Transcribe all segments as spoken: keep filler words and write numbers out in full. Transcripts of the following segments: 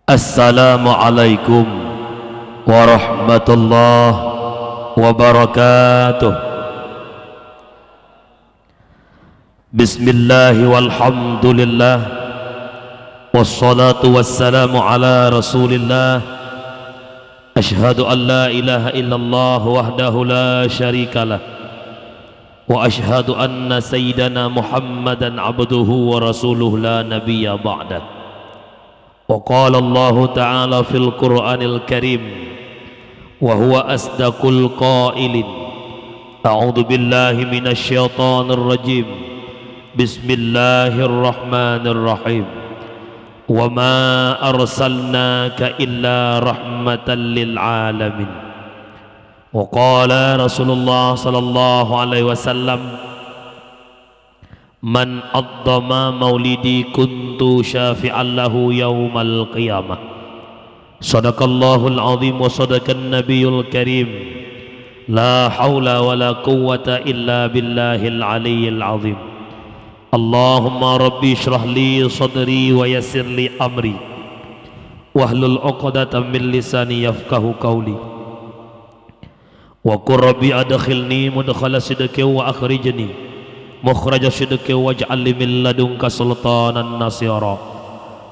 Assalamualaikum warahmatullahi wabarakatuh. Bismillah walhamdulillah, wassalatu wassalamu ala Rasulillah. Asyhadu an la ilaha illallah wahdahu la syarikalah, wa asyhadu anna sayyidana Muhammadan abduhu wa rasuluh la nabiyya ba'dah. Wa qala Allahu ta'ala fil Qur'anil Karim, wa huwa asdaqul qailin. A'udzu billahi minasy syaithanir rajim. Bismillahirrahmanirrahim. Wa ma arsalnaka illa rahmatan lil alamin. Wa qala Rasulullah sallallahu alaihi wasallam, "Man azzama maulidi kuntu syafi'an lahu yaumal qiyamah." Sadaqallahul azim wa sadaqan nabiyul karim. La haula wa la quwwata illa billahil aliyyil azim. Allahumma rabbi shrah li sadri wa yassir li amri. Wahlul uqdatam min lisani yafqahu qauli. Wa qur rabbi adkhilni mudkhala sidqin wa akhrijni mukhraja sidqin waj'al li min ladunka sultanan nasira.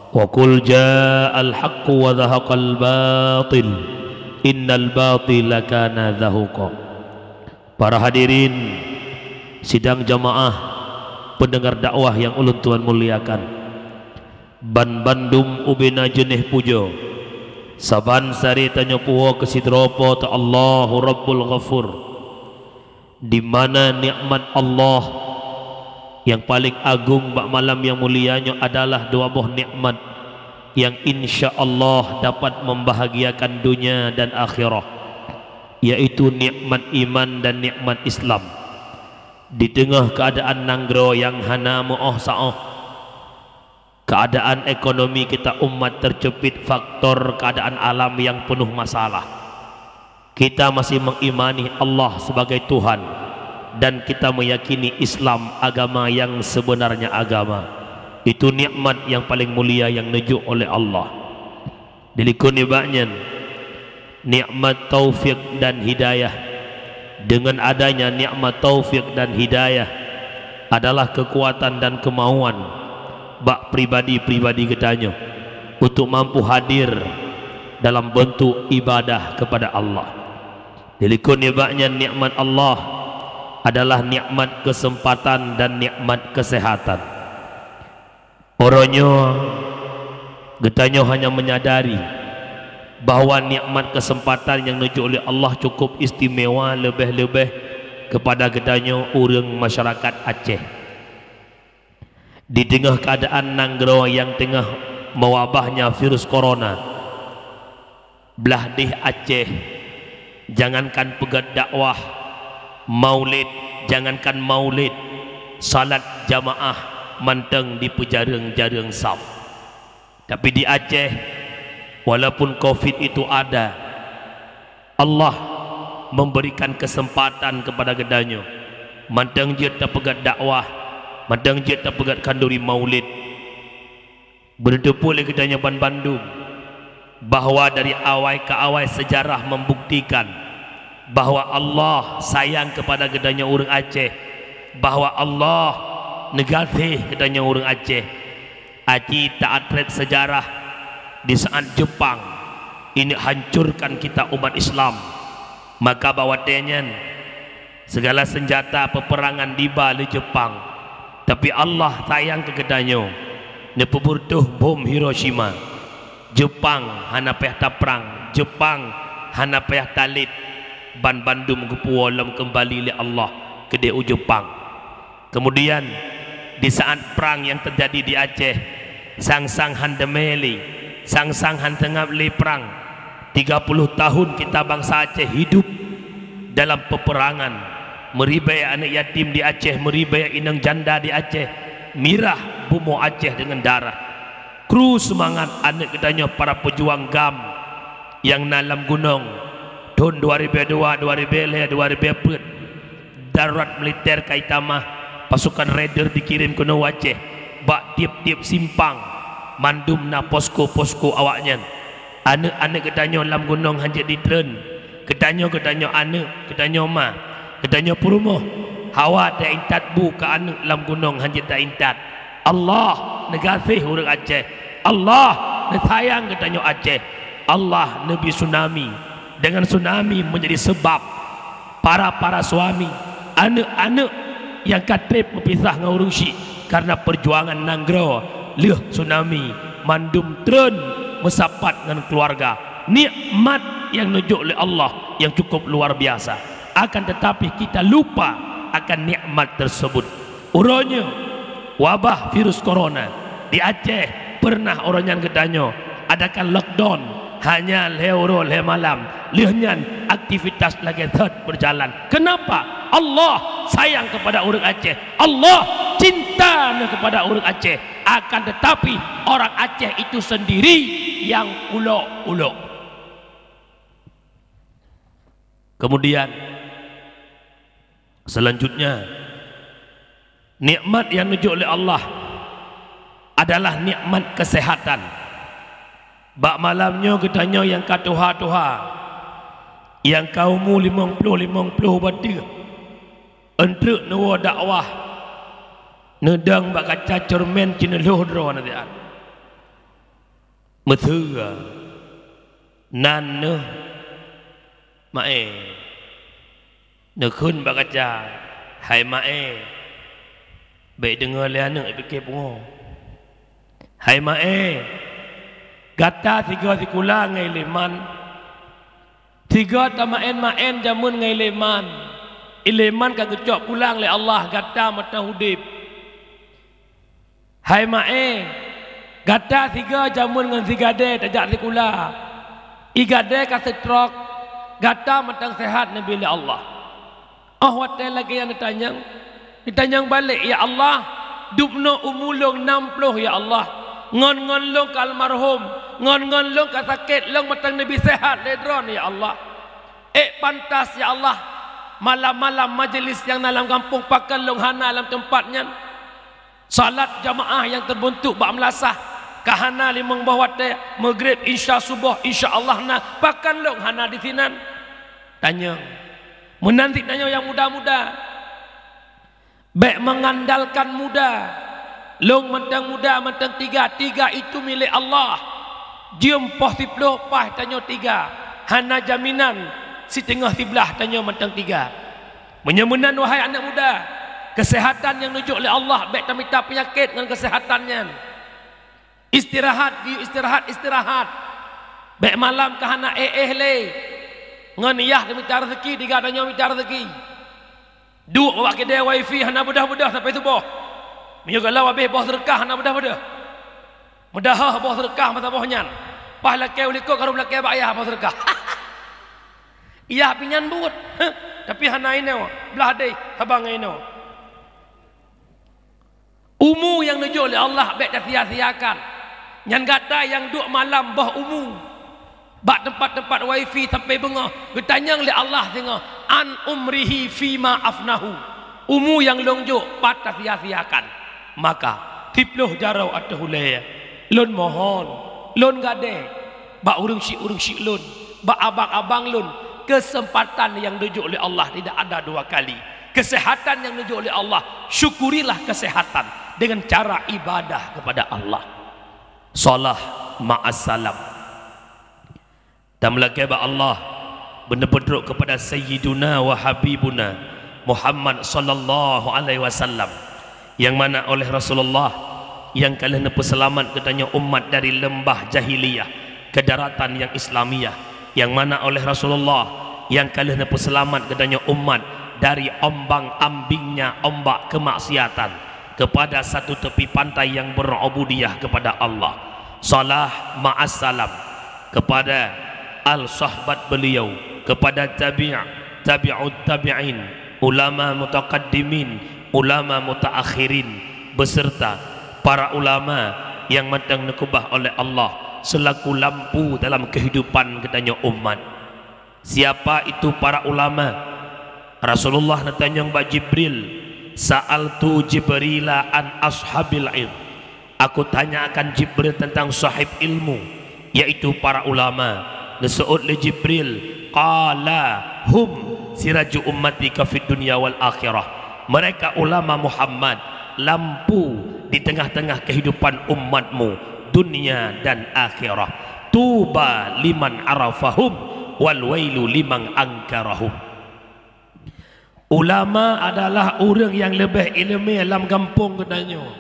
Wa qul ja'al haqqu wa zahaqal batil, innal batila kana zahuqa. Para hadirin sidang jamaah, pendengar dakwah yang ulôn tuan muliakan. Ban bandum ubena jeuneh pujoe, saban sari tanyoe puwoe keu sidroe Po teu Allahu Rabbul Ghafur, di mana nikmat Allah nyang paleng agong bak malam nyang mulia nyoe adalah dua boh nikmat nyang insya Allah dapat membahagiakan dunia dan akhirat, yaitu nikmat iman dan nikmat Islam. Di teungoh keuadaan nanggroe nyang hana meuoh saoh, keuadaan ekonomi kita umat terjepit faktor keuadaan alam nyang peunoh masalah, kita masih mengimani Allah sebagai Tuhan dan kita meyakini Islam agama nyang sebenarnya agama. Itu nikmat nyang paleng mulia nyang neujok oleh Allah. Dilikot nibak nyan, nikmat taufik dan hidayah. Dengan adanya nikmat taufik dan hidayah adalah kekuatan dan kemauan bak pribadi-pribadi geutanyoe untuk mampu hadir dalam bentuk ibadah kepada Allah. Dilikot nibak nyan, nikmat Allah adalah nikmat kesempatan dan nikmat kesehatan. Uroe nyoe geutanyoe hanya menyadari bahwa nikmat kesempatan nyang neujok lé Allah cukup istimewa, leubeh-leubeh kepada geutanyoe ureuëng masyarakat Aceh. Di teungoh keuadaan nanggroe nyang teungoh meuwabahnya virus corona, blah deh Aceh, jangankan peugét dakwah, maulid, jangankan maulid, salat jamaah mantong dipeujareueng-jareueng saf. Tapi di Aceh, walaupun covid itu ada, Allah memberikan kesempatan kepada geutanyoe mantong jeuet tapeugét dakwah, mantong jeuet tapeugét khanduri maulid. Beuteupeue lé geutanyoe ban bandum bahwa dari awai keu awai sejarah membuktikan bahwa Allah sayang kepada geutanyoe ureuëng Aceh, bahwa Allah neugaséh geutanyoe ureuëng Aceh. Aci ta-atrét sejarah, di saat Jepang ini hancurkan kita umat Islam, maka bak watée nyan segala senjata peperangan diba lé Jepang. Tapi Allah sayang keu geutanyoe, neupeubeureutoh bom Hiroshima. Jepang hana payah taprang, Jepang hana payah talét, ban bandum geupuwoe lom keumbali lé Allah keudeh u Jepang. Kemudian, di saat prang nyang teujadi di Aceh, sang-sang han deumé lé, sang-sang han teungab lé prang. Tiga puluh tahun kita bangsa Aceh hidup dalam peperangan. Meuribée aneuëk yatim di Aceh, meuribée inong janda di Aceh, mirah bumoe Aceh deungon darah. Kru seumangat aneuëk geutanyoe para peujuang GAM nyang na lam gunong, thon dua ribée dua, dua ribée lhée, dua ribée peuet. Darurat militer ka itamah, pasukan raider dikirém keunoe u Aceh, bak tieb-tieb simpang, Mandum na posko-posko awaknyan. Aneuk-aneuk geutanyoe lam gunong hanjeuet jitreun. Geutanyoe, geutanyoe aneuk, geutanyoe ma, geutanyoe peurumoh, hawa taintat bu keu aneuk lam gunong hanjeuet taintat. Allah neugaséh ureuëng Aceh. Allah neusayang geutanyoe Aceh. Allah neubi tsunami. Dengan tsunami menjadi sebab para-para suami, aneuk-aneuk nyang ka treb meupisah ngon ureuëng syiek karena perjuangan nanggroe, lheueh tsunami, mandum treun meusapat ngon keluarga. Nikmat nyang neujok lé Allah nyang cukup luar biasa. Akan tetapi kita lupa akan nikmat tersebut. Uroe nyoe, wabah virus corona di Aceh, pernah uroe nyan geutanyoe adakan lockdown hanya lhée uroe lhée malam. Lheueh nyan aktivitas lagée that berjalan. Kenapa? Allah sayang kepada ureuëng Aceh. Allah cinta kepada ureuëng Aceh. Akan tetapi orang Aceh itu sendiri yang ulok-ulok. Kemudian, selanjutnya, nikmat nyang neujok lé Allah adalah nikmat kesehatan. Bak malam nyoe geutanyoe nyang ka tuha-tuha, nyang ka umu limong ploh limong ploh bateuh, eunteuk neuwoe dakwah, neudong bak kaca ceureumen ceuneulhoh droe na siat. Meuteue nan neuh maé. Neukheun bak kaca, "Hai maé, bék deungoe lé aneuk pike pungo. Hai maé, gata sigoe sikula ngon ileman. Sigoe tamaén-maén jameun ngon ileman. Ileman ka geucok pulang lé Allah, gata mantong udeb. Hai maé, gata sigoe jameun ngon sigadée tajak sikula. Igadée ka seutrok, gata mantong seuhat neubi lé Allah." Óh watée lagée nyan neutanyong, neutanyong balek, "Ya Allah, dubnoe umu lôn nam ploh, ya Allah. Ngon-ngon lôn ka almarhum, ngon-ngon lôn ka sakét, lôn mantong neubi seuhat lé Droeneuh, ya Allah. Ék pantas, ya Allah, malam-malam majeulis nyang na lam gampông pakon lôn hana lam teumpat nyan. Salat jamaah nyang teubeuntuk bak meulasah ka hana limong boh watée, Maghrib, Isya, Suboh, insya Allah na, pakon lôn hana disinan?" Tanyong. Meunan cit tanyoe nyang muda-muda, bék mengandalkan muda. Lôn mantong muda, mantong tiga, tiga itu milék Allah. Jeuem poh siploh paih tanyoe tiga, hana jaminan siteungoh siblah tanyoe mantong tiga. Meunyoe meunan, wahai aneuk muda, keuseuhatan nyang neujok lé Allah, bék tamita peunyakét ngon keuseuhatan nyan. Istirahat, geuyue istirahat, istirahat. Bék malam ka hana éh-éh lé. Ngon yah tamita reuzeuki, tiga tanyoe mita reuzeuki. Duek bak keudée wifi hana beudôh-beudôh sampai suboh. Meunyoe gohlom habéh boh seudeukah hana beudôh-beudôh. Meudahôh boh seudeukah masa boh nyan. Paih lakée u likot ka rhom lakée bak yah boh seudeukah. Yah pih nyan buet. Tapi hana inoe, blah deh haba ngon inoe. Umu nyang neujok lé Allah bék tasia-siakan. Nyan gata nyang duek malam boh umu bak teumpat-teumpat wifi sampai beungoh, geutanyong lé Allah singoh, "An umrihi fima afnahu." Umu nyang lôn jok pat tasia-siakan. Maka, siploh jaroe ateueh ulée, lôn mohon, lôn gadée, bak ureuëng syiek-ureuëng syiek lôn, bak abang-abang lôn, keuseumpatan nyang neujok lé Allah tidak ada dua kali. Keuseuhatan nyang neujok lé Allah, syukurilah keuseuhatan dengan cara ibadah kepada Allah. Shalah ma'as salam. Dan meulakée bak Allah, beuneupeudrok keupada Sayyiduna wa Habibuna Muhammad sallallahu alaihi wasallam, nyang mana oleh Rasulullah nyang ka lheueh neupeuseulamat geutanyoe umat dari leumbah jahiliyah ke daratan nyang Islamiyah, nyang mana oleh Rasulullah nyang ka lheueh neupeuseulamat geutanyoe umat dari ombang-ambingnya ombak keumaksiatan kepada satu tepi pantai nyang berubudiyah kepada Allah. Shalah ma'as salam kepada al-sahbat beliau, kepada tabi', tabi'ut tabi'in, ulama mutaqaddimin, ulama mutaakhirin, beserta para ulama nyang mantong neukeubah oleh Allah selaku lampu dalam kehidupan geutanyoe umat. Siapa itu para ulama? Rasulullah neutanyong bak Jibril, "Sa'altu Jibrila an ashabil ilm." Aku tanya akan Jibril tentang sahib ilmu, yaitu para ulama. Geuseuôt lé Jibril, "Qala hum siraju ummati ka fid dunya wal akhirah." Mereka ulama Muhammad, lampu di tengah-tengah kehidupan umatmu, dunia dan akhirat. Tuba liman arafahum, wal wailu liman angkarahum. Ulama adalah ureuëng nyang leubeh iéleumé lam gampông geutanyoe.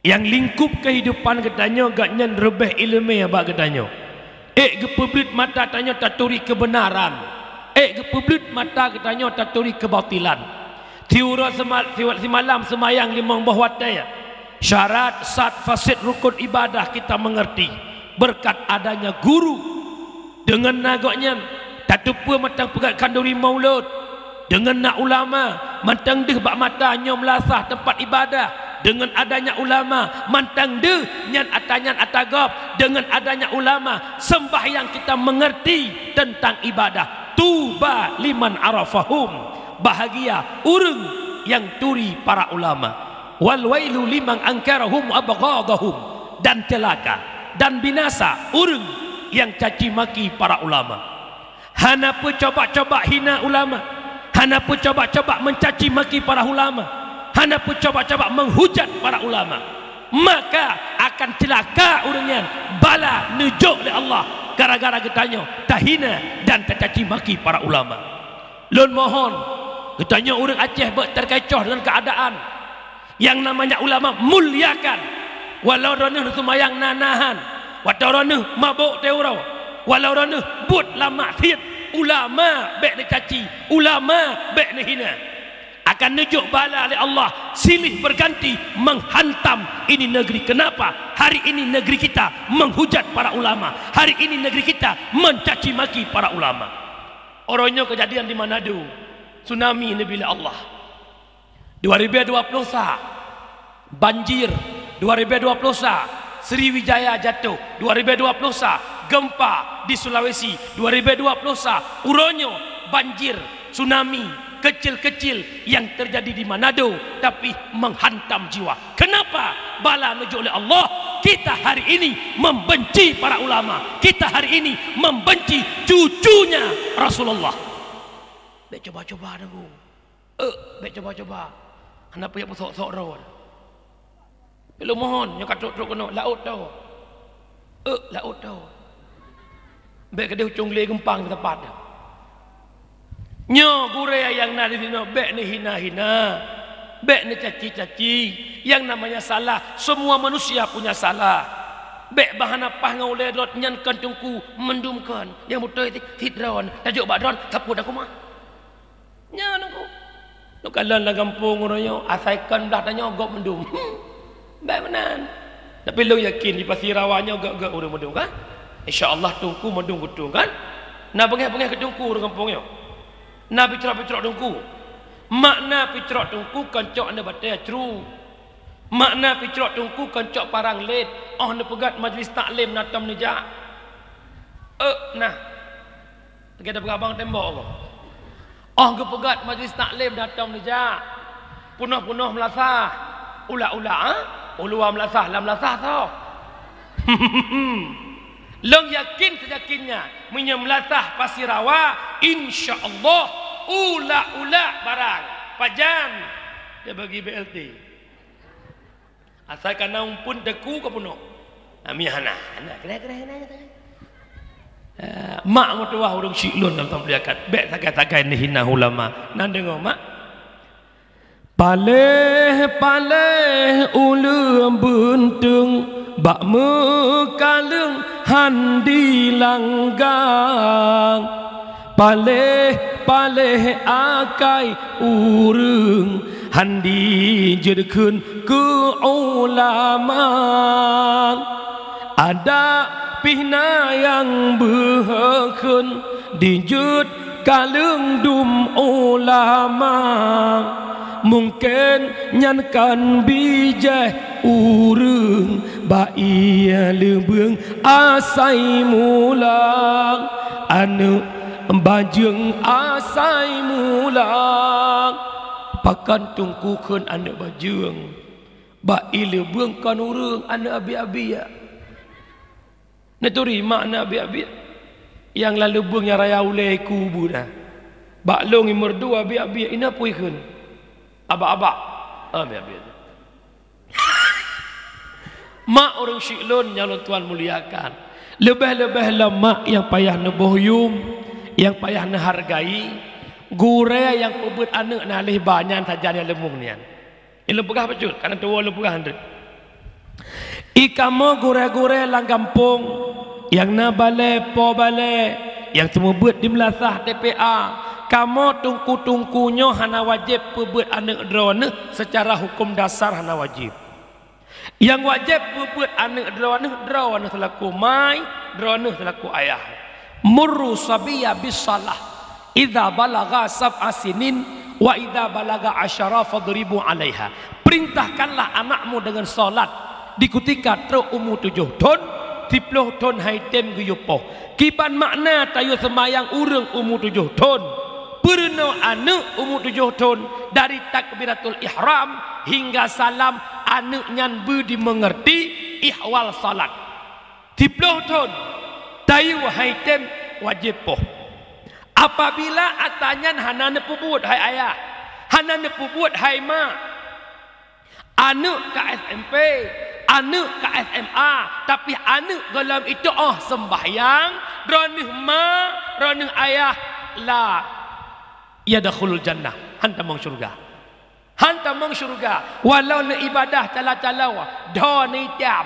Nyang lingkup keuhidupan geutanyoe, gobnyan leubeh iéleumé bak geutanyoe. Ék geupeubleuet mata tanyoe taturi keubeunaran. Ék geupeubleuet mata geutanyoe taturi keubatilan. Siuroe sema-, siwa-, simalam seumayang limong boh watée. Syarat, sat, fasid rukun ibadah kita mengerti berkat adanya guru. Deungon na gobnyan, tateupeue mantong peugét khanduri maulud. Deungon na ulama, mantong deuh bak mata nyoe meulasah teumpat ibadah. Deungon adanya ulama, mantong deuh nyan ata nyan ata gob. Deungon adanya ulama, sembahyang kita mengerti tentang ibadah. Tuba liman arafahum, bahagia ureuëng nyang turi para ulama. Wal wailu liman angkarahum wa abghadahum, dan celaka dan binasa ureuëng nyang caci maki para ulama. Hana peucoba-coba hina ulama, hana peucoba-coba mencaci maki para ulama, hana peucoba-coba menghujat para ulama. Maka akan celaka ureuëng nyan, bala neujok lé Allah gara-gara geutanyoe tahina dan tacaci maki para ulama. Lôn mohon, geutanyoe ureuëng Aceh bék teukecoh deungon keuadaan. Nyang namanya ulama muliakan. Walau droeneueh neuseumayang na-na han, watée droeneueh mabök teuroe, walau droeneueh buet lam maksiet, ulama bék neucaci, ulama bék neuhina. Akan neujok bala lé Allah silih berganti menghantam ini negeri. Kenapa hari ini negeri kita menghujat para ulama? Hari ini negeri kita mencaci maki para ulama. Uroe nyoe keujadian di Manado, tsunami neubi lé Allah. Dua ribu dua puluh sa, banjir. Dua ribu dua puluh sa, Sriwijaya jatuh. Dua ribu dua puluh sa, gempa di Sulawesi. Dua ribu dua puluh sa, uroe nyoe, banjir, tsunami, kecil-kecil yang terjadi di Manado, tapi menghantam jiwa. Kenapa bala neujok lé Allah? Kita hari ini membenci para ulama. Kita hari ini membenci cucunya Rasulullah. Bék cuba-cuba, Teungku. Eh, bék cuba-cuba. Hana payah peusok-sok droe. Bék lôn mohon, nyoe ka trok-trok keunoe, laôt tho. Eh, laôt tho. Bék keudeh ucong glé geumpang teupat. Nyoe gurée nyang na di sinoe, bék neuhina-hina, bék neucaci-caci. Yang namanya salah, semua manusia punya salah. Bék bah hana paih ngon ulée droe nyan kon teungku, mandum kon. Nyang beutôi cit, cit droe, tajok bak droe, sapeue dak kumat. Nyan teungku. Neukalon lam gampông uroe nyoe, asai kon blah tanyoe gob mandum. Bék meunan. Tapi lôn yakin di Pasi Rawa nyoe gét-gét ureuëng mandum kan? Insya Allah teungku mandum geutueng kan? Na beungéh-beungéh keu teungku ureuëng gampông nyoe. Na picrok-picrok teungku. Makna picrok teungku kon cok aneuk batée cru. Makna picrok teungku kon cok parang lét. Oh neupeugét majlis taklim na tom neujak. Eh, nah. Lagée tapeugah bang tembok ko. Oh geupeugét majlis taklim datong neujak. Peunoh-peunoh meulasah. Ulak-ulak, ha? Uluwa meulasah, lam meulasah tho. Lôn yakin seyakinnya, meunyoe meulasah Pasi Rawa, insya Allah, ulak-ulak barang. Pajan? Dia bagi B L T. Asai ka na umpun teungku ka peunoh. Ami hana, hana, kena, kena, kena, kena. Ah, mak meutuwah ureuëng syiek lôn lam tamliakat. Bék sagai-sagai neuhina ulama. Nan deungoe, mak. Paléh-paléh uleueng beunteueng bak meukaleueng han dilanggang. Paléh-paléh akai ureuëng han dijeuet kheun keu ulama. Adak pih na nyang beuhe kheun dijeuet kaleueng dum ulama. Mungken nyan kan bijéh ureuëng bak ié leubeueng asai mulang, aneuëk bajeueng asai mulang. Pakon teungku kheun aneuëk bajeueng? Bak i leubeung kon ureuëng aneuëk abiek-abiek. Neuturi mak aneuëk abiek-abiek. Nyang lam leubeung nyang raya ulée kubu na. Bak lôn i meurdua abiek-abiek, ina pui kheun. Abak-abak. Abiek-abiek. Mak ureuëng syik lôn nyang lôn tuan muliakan. Leubeh-leubeh lom mak nyang payah neuboh yum, nyang payah neuhargai, gurée nyang peubeuet aneuëk na lheueh ba nyan sajan nyang leumong nyan. Ilôn peugah bacut, kana tuwoe lôn peugah hindeuet. I kamoe gurée-gurée lam gampông, nyang na balée po balée, nyang seumeubeuet di meulasah T P A, kamoe teungku-teungku nyoe hana wajéb peubeuet aneuëk droeneueh seucara huköm dasar hana wajéb. Nyang wajéb peubeuet aneuëk droeneueh, droeneueh seulaku mai, droeneueh seulaku ayah. Muru sabiyya bis shalah idza balagha sab'a sinin wa idza balagha asyara fadribu 'alaiha. Perintahkanlah anakmu dengan salat di kutika trok umu tujoh thon, siploh thon hai tem geuyue poh. Kiban makna tayue seumayang ureuëng umu tujoh thon. Peurunoe aneuëk umu tujoh thon dari takbiratul ihram hingga salam, aneuëk nyan beu dimeungeurti ihwal salat. Siploh thon, tayue hai tem wajéb poh. Apabila atra nyan hana neupeubuet hai ayah, hana neupeubuet hai mak, aneuëk ka S M P, aneuëk ka S M A, tapi aneuëk gohlom itoh oh seumbahyang, droeneueh ma, droeneueh ayah, la yadkhulul jannah, han tamong syeuruga. Han tamong syeuruga, walau neuibadah cala-cala, dho neuitam,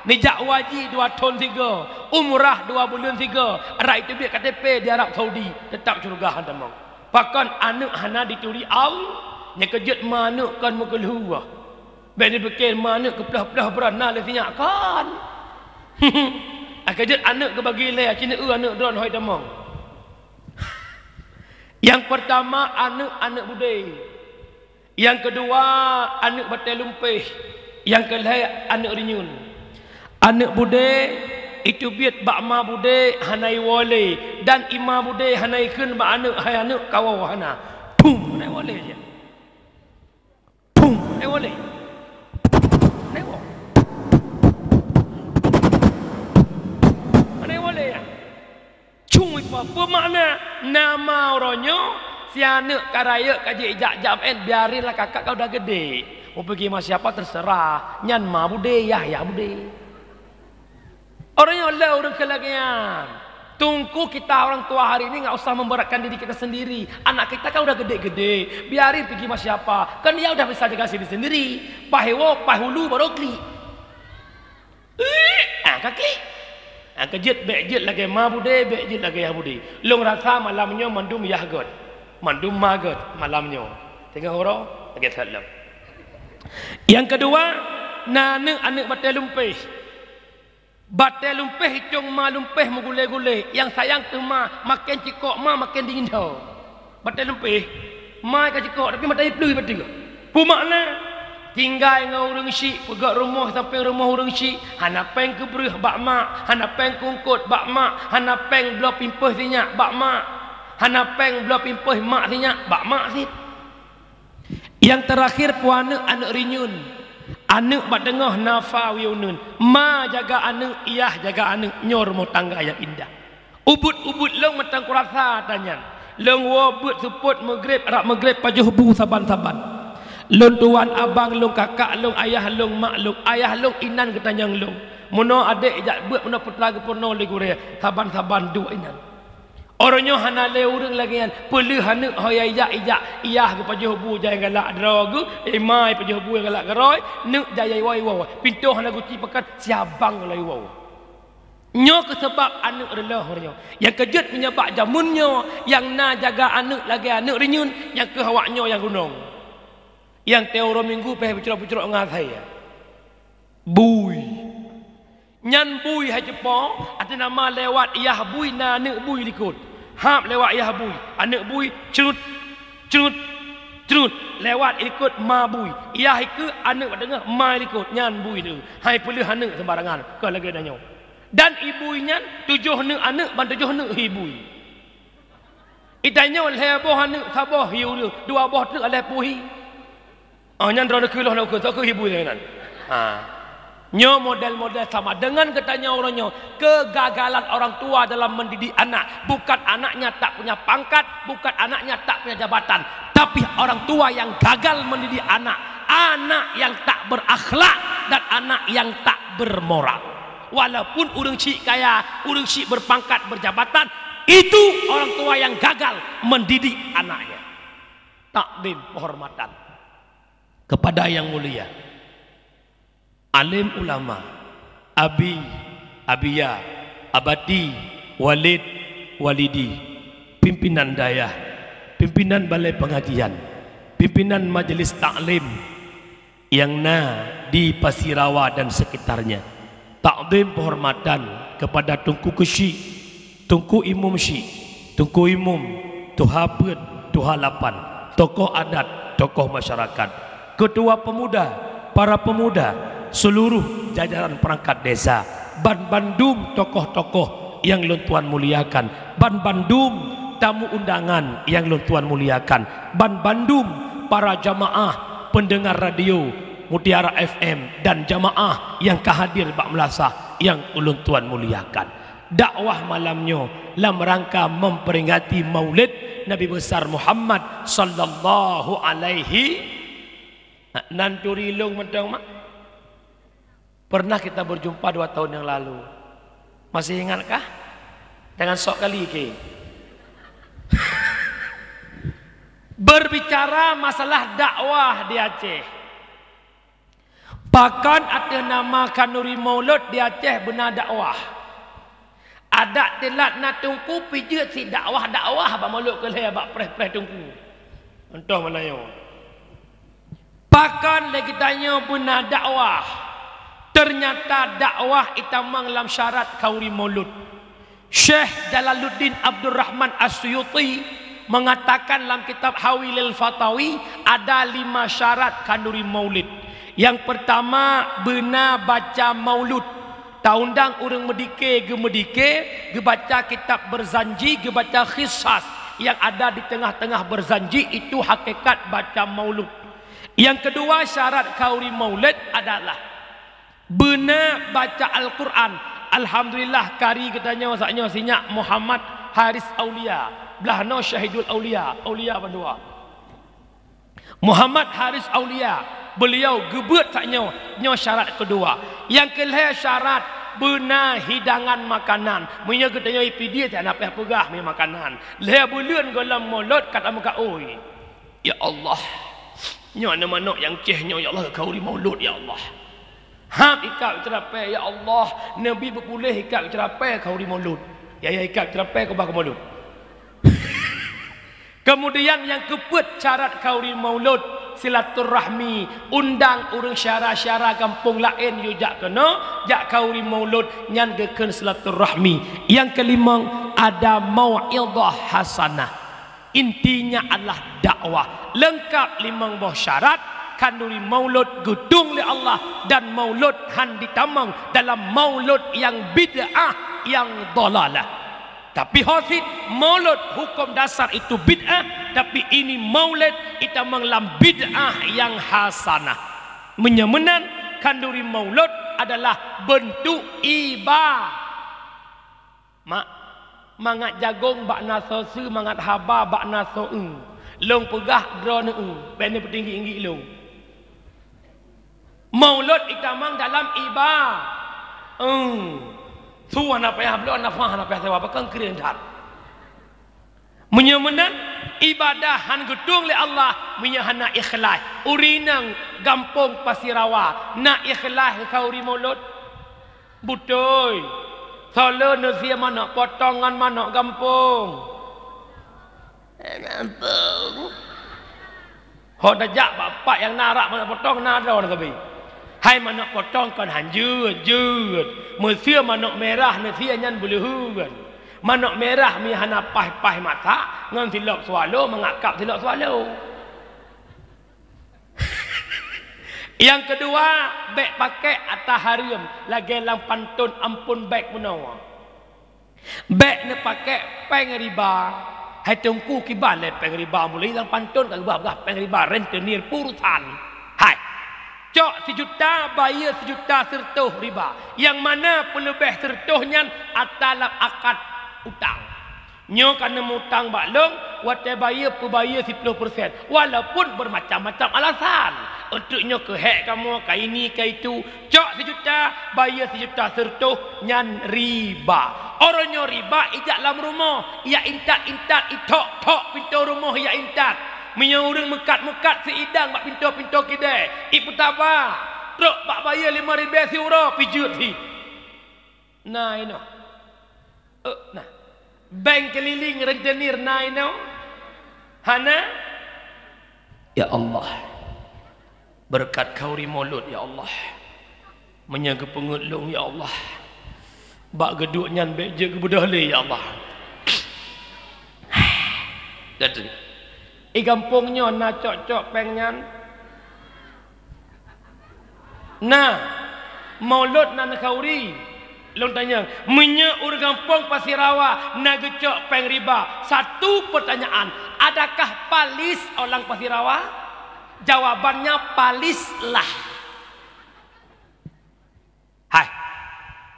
neujak haji dua thon sigo, umrah dua buleuen sigo, rak iteubiet K T P di Arab Saudi, teutap syeuruga han tamong. Pakon aneuëk hana dituri Allah, nyang keujeuet ma aneuëk kon meukeulhue. Bék neupike ma aneuëk keuploh-ploh brana lé sinyak kon. Nyang keujeuet aneuëk geubagi lé, ci neueu aneuëk droen hôi tamong. Nyang peurtama aneuëk, aneuëk budé. Nyang keudua aneuëk batée lumpéh. Nyang keulhée aneuëk rinyun. Aneuëk budé iteubiet bak ma budé hana iwoe lé, dan i ma budé hana ikheun bak aneuëk, hai aneuëk kawoe, hana. Pum, hana iwoe lé. Pum, hana iwoe lé. Hana iwoe. Hana iwoe lé. Cung ipa, peue makna nama uroe nyoe, si aneuëk ka rayeuk ka jijak jamén, biarinlah kakak ka udah gede. Mau pergi sama siapa terserah, nyan ma budé, yah, yah budé. Uroe nyoe lé ureuëng keu lagée nyan. Teungku kita orang tua hari ini nggak usah memberatkan diri kita sendiri. Anak kita kan udah gede-gede, biarin pergi sama siapa. Kan dia udah bisa jaga diri sendiri. Paih woe, paih hulu baru klik. Ah, ka klik. Ah, keujeuet bék jeuet lagée ma budé, bék jeuet lagée yah budé. Lôn rasa malam nyoe mandum yah gét. Mandum ma gét malam nyoe. Teungoh uroe lagée that lom. Nyang keudua, na aneuëk, aneuëk batée lumpéh. Batée lumpéh itong ma lumpéh meugulée-gulée, nyang sayang teuma maken cikok ma maken dingin dho. Batée lumpéh, ma ka cikok tapi mata ipleui batée. Peue makna? Tinggai ngon ureuëng syik, peugét rumoh sampéng rumoh ureuëng syik, hana péng keubreueh bak mak, hana péng kungkot bak mak, hana péng bloe pimpéh sinyak bak mak, hana péng bloe pimpéh mak sinyak bak mak cit. Nyang teurakhir peue aneuëk, aneuëk rinyun. Aneuëk bak teungoh nafa wiyeu uneun. Ma jaga aneuëk, yah jaga aneuëk, nyoe rumoh tangga nyang indah. Ubit-ubit lôn mantong kurasa atra nyan. Lôn woe beuet seupôt meugreb, rab meugreb pajoh bu saban-saban. Lôn tuan abang, lôn kakak, lôn ayah, lôn mak, lôn ayah, lôn inan geutanyong lôn. Meunoe adék jak beuet, meunoe putra geupeurunoe lé gurée, saban-saban duek inan. Uroe nyoe hana lé ureuëng lagée nyan, peuleueh aneuëk ho yai jak ijak, yah geupajoh bu jai galak droe geuh, i ma ipajoh bu galak keurôi, neuk jai iwoe-woe, pintoe hana geuci pakat, siabang lom iwoe. Nyoe keuh sabab aneuëk reuloh uroe nyoe. Nyang keujeuet meunyoe bak jameun nyoe, nyang na jaga aneuëk lagée aneuëk rinyun, nyang keuh awak nyoe nyang gunong. Nyang teuh uroe Minggu péh peucrok-peucrok ngon asai. Bui. Nyan bui hai ceupong, ateueh nama lewat yah bui na aneuëk bui likot. Hab lewat yah bui, aneuëk bui crut, crut, crut, lewat likot ma bui. Yah ikeue aneuëk bak teungoh, ma likot, nyan bui tu. Hai peuleueh aneuëk seumbarangan, kon lagée tanyoe. Dan i bui nyan tujoh neuk aneuëk ban tujoh neuk hi bui. I tanyoe lhée boh aneuëk saboh hi ureuëng, dua boh treuk lhée peuet hi. Oh, nyan droeneuh keuloh na ukeue, soe keuh ibu nyan. Ha. Nyoe model-model sama dengan geutanyoe uroe nyoe. Kegagalan orang tua dalam mendidik anak. Bukan anaknya tak punya pangkat, bukan anaknya tak punya jabatan. Tapi orang tua yang gagal mendidik anak. Anak yang tak berakhlak dan anak yang tak bermoral. Walaupun ureuëng syik kaya, ureuëng syik berpangkat, berjabatan, itu orang tua yang gagal mendidik anaknya. Takdim, penghormatan kepada yang mulia, alim ulama, abi, abiya, abati, walid, walidi, pimpinan dayah, pimpinan balai pengajian, pimpinan majelis taklim yang na di Pasirawa dan sekitarnya. Takdim penghormatan kepada Teungku Keuchik, Teungku Imum Syik, Teungku Imum, Tuha Peuet, Tuha Lapan, tokoh adat, tokoh masyarakat, ketua pemuda, para pemuda, seluruh jajaran perangkat desa, ban bandum tokoh-tokoh yang lôn tuan muliakan, ban bandum tamu undangan yang lôn tuan muliakan, ban bandum para jamaah pendengar radio Mutiara F M dan jamaah yang ka hadir bak meulasah yang ulôn tuan muliakan. Dakwah malam nyoe lam rangka memperingati Maulid Nabi Besar Muhammad sallallahu alaihi. Nan turi lôn mantong mak. Pernah kita berjumpa dua tahun yang lalu. Masih ingatkah? Jangan sok kali ke. Berbicara masalah dakwah di Aceh. Pakon ateueh nama Khanuri Maulud di Aceh beuna dakwah. Adak teulat na teungku pijeuet si dakwah-dakwah bak Maulud keu lhèe bak preh-preh teungku. Contoh Meulayu. Pakon lé geutanyoe beuna dakwah? Ternyata dakwah itamong lam syarat Khanuri Maulud. Syekh Jalaluddin Abdurrahman As-Suyuti mengatakan lam kitab Hawilil Fatawi ada lima syarat Khanuri Maulid. Yang pertama, beuna baca maulud. Taundang ureuëng meudike geumeudike, geubaca kitab Berzanji, geubaca Qisas yang ada di tengah-tengah Berzanji, itu hakikat baca maulud. Yang kedua, syarat Khanuri Maulid adalah beuna baca Al-Quran. Alhamdulillah, kari geutanyoe saat nyoe sinyak Muhammad Haris Aulia, blah noe Syahidul Aulia, Aulia bandua. Muhammad Haris Aulia, beliau geubeuet saat nyoe, nyoe syarat keudua. Nyang keulhèe syarat, beuna hidangan makanan. Meunyoe geutanyoe Pidie, hana payah peugah makanan. Lhèe buleuen gohlom Maulud ka tameukaôi. Ya Allah, nyoe na manok nyang ceh nyoe, ya Allah, Khanuri Maulud, ya Allah. Hab ikab ceurapée, ya Allah, Nabi beupuléh ikab ceurapée Khanuri Maulud. Ya, ya, ikab ceurapée keubah keu Maulud. Kemudian nyang keupeuet syarat Khanuri Maulud, silaturahmi, undang ureuëng syara-syara gampông laén yue jak keunoe, jak Khanuri Maulud, nyan geukheun silaturahmi. Nyang keulimong, ada mau'idhah hasanah. Intinya adalah dakwah. Leungkab limong boh syarat, Khanuri Maulud geutueng lé Allah dan Maulud han jitamong dalam maulud nyang bid'ah, nyang dhalalah. Tapi ho cit, maulud huköm dasar itu bid'ah, tapi ini maulid itamong lam bid'ah nyang hasanah. Meunyoe meunan, Khanuri Maulud adalah beuntuk iba. Mak, mangat jagong bak na soe seue, mangat haba bak na soe eu. Lôn peugah droeneuh eu, bék neupeutinggi-tinggi lôn. Maulud itamong dalam iba. Eung. Su hana payah bloe, nafah hana payah sewa, pakon keureun that. Meunyoe meunan, ibadah han geutueng lé Allah, meunyoe hana ikhlaih. Ureuëng inong gampông Pasirawa, na ikhlaih keu Khanuri Maulud? Beutôi. Soe le neusie manök potong ngon manök gampông? Gampông. Ho tajak bak pat nyang na arak manök potong na droe sabe. Hai manök potong kon han jeuet, jeuet. Meusie manök mirah neusie nyan beuleuheuen. Manök mirah mi hana paih-paih masak ngon silop swallow, mangat kab silop swallow. Nyang keudua, bék pakék ata hareuem lagée lam pantôn amphon bék meunoe. Bék neupakék péng riba. Hai teungku, kiban lé péng riba, mulai lam pantôn ka geuba-ba péng riba, rentenir, pulsa. Cok sijuta, bayeue sijuta sireutôh riba. Nyang mana peuleubeh sireutôh nyan atra lam akad utang. Nyoe ka neumutang bak lôn, watée bayeue peubayeue siplôh persen. Walaupun bermacam-macam alasan. Untuk nyoe keuhek kamoe, ka ini, ka itu. Cok sijuta, bayeue sijuta sireutôh, nyan riba. Uroe nyoe riba ijak lam rumoh, ijak intat-intat, ithok-thok pintoe rumoh ijak intat. Meunyoe ureuëng meukat-meukat siidang bak pintoe-pintoe keudè, ipeutaba, trok bak bayeue limong ribèe siuroe, pijeuet hi. Na inoe. Eh, na. Bank keliling rentenir na inoe. Hana? Ya Allah. Beureukat khauri mulod, ya Allah. Meunyoe geupeungeut lôn, ya Allah. Bak geuduek nyan bék jeuet geubeudôh lé, ya Allah. Jadi, i gampông nyoe na cok-cok péng nyan? Na, mulod na neukhauri. Lôn tanyong, meunyoe ureuëng gampông Pasirawa na geucok péng riba, satu pertanyaan, adakah palis orang Pasirawa? Jawabannya, palislah. Hai,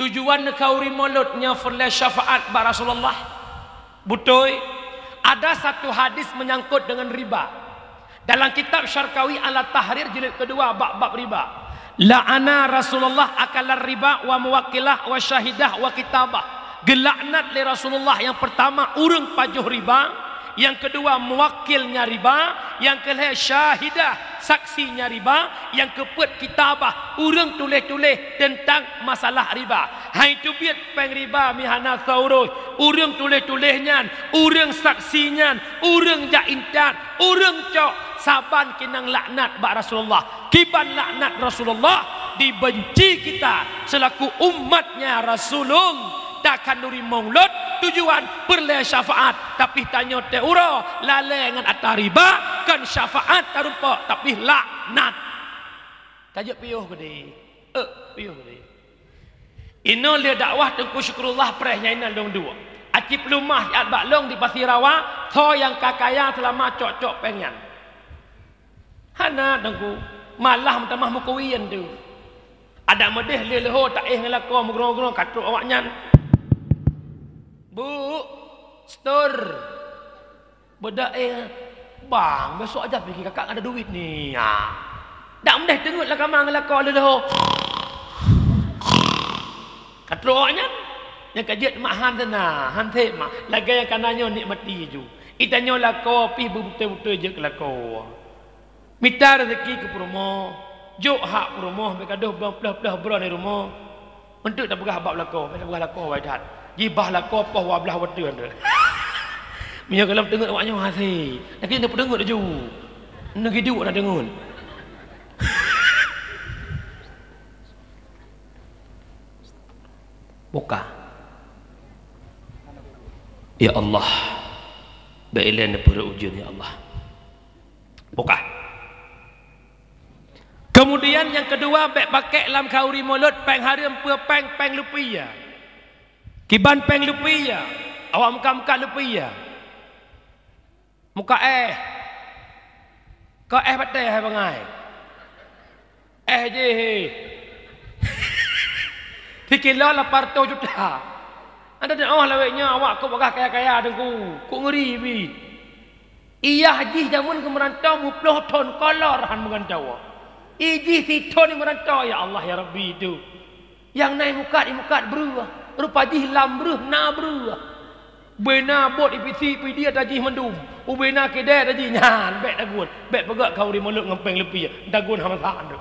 tujuan neukhauri mulod nyoe peureulée syafaat bak Rasulullah? Beutôi, ada satu hadis menyangkut dengan riba. Dalam kitab Syarqawi Al-Tahrir jilid kedua bab-bab riba. La'ana Rasulullah akalar riba wa muwakkilah wa syahidah wa kitabah. Geulaknat lé Rasulullah, yang pertama ureuëng pajoh riba, yang kedua muwakilnya riba, yang kelhée syahidah, saksinya riba, yang keupeuet kitabah, ureuëng tuléh-tuléh teuntang masalah riba. Hai teubiet péng riba meuhana saurôh, ureuëng tuléh-tuléh nyan, ureuëng saksi nyan, ureuëng jak intat, ureuëng cok, saban keunong laknat bak Rasulullah. Kiban laknat Rasulullah, dibenci kita selaku umatnya Rasulullah. Takhanduri mulod tujuan peureulée syafaat, tapi tanyoe teuh uroe lalée ngon atra riba, kon syafaat tarumpok, tapi laknat. Ka jeuet piôh keudeh. Eh, piôh keudeh. Inoe lé dakwah Teungku Syukrullah preh nyang inan lôn duek. Aci peulumah siat bak lôn di Pasirawa, soe nyang ka kaya seulama cok-cok péng nyan. Hana, Teungku. Malah meutamah meukuwien tu. Adak meudeh lé leuho taéh ngon lakoe meugrong-grong ka trok awaknyan. Bu, setor. Beudak, eh, bang, besok aja pih kakak ada duit ni. Ha. Dak meudeh teungeut lam kama ngon lakoe leuho. Ka trok awaknyan. Nyang ka jeuet mak han sana, han sép mak. Lagée nyang ka na nyoe nikmati ju. Itanyoe lakoe pih beubeutôi-beutôi jeuet keu lakoe. Mita rezeki keu peurumoh, jok hak peurumoh, bék gadoh bloh-bloh bloh droe di rumoh. Eunteuk tapeugah bak lakoe, bék tapeugah lakoe wai that. Jibah lakoe poh dua blaih watèe eunteuk. Meunyoe gohlom teungeut awak nyoe hase, tapi neupeuteungeut laju. Neugiduek na teungeut. Buka. Ya Allah, bék ilée neupeureuet ujeuen, ya Allah. Buka. Keumudian nyang keudua, bék pakék lam khauri mulod péng hareuem, peue péng, péng lupiya. Kiban péng lupiya, awak muka-muka lupiya. Muka éh. Ka éh batée hai bangai. Éh jih. Sikilo lapan reutôh juta. Ada nyoe lawét nyoe awak kok bagah kaya-kaya Teungku. Kok ngeuri bi. Iyah jih jameun keu meurantau meuplôh thon kolor han meugantoe. I jih sithon i meurantau, ya Allah, ya Rabbi tu. Nyang na i mukat, i mukat breuh. Rupa jih lam breuh, na breuh. Ubena bot i pisi, pidie tajih mandum. Ubena keudè tajih nyan, bék tagun. Bék peugét khauri mulod ngon péng lupiya. Tagun hana masalah tu.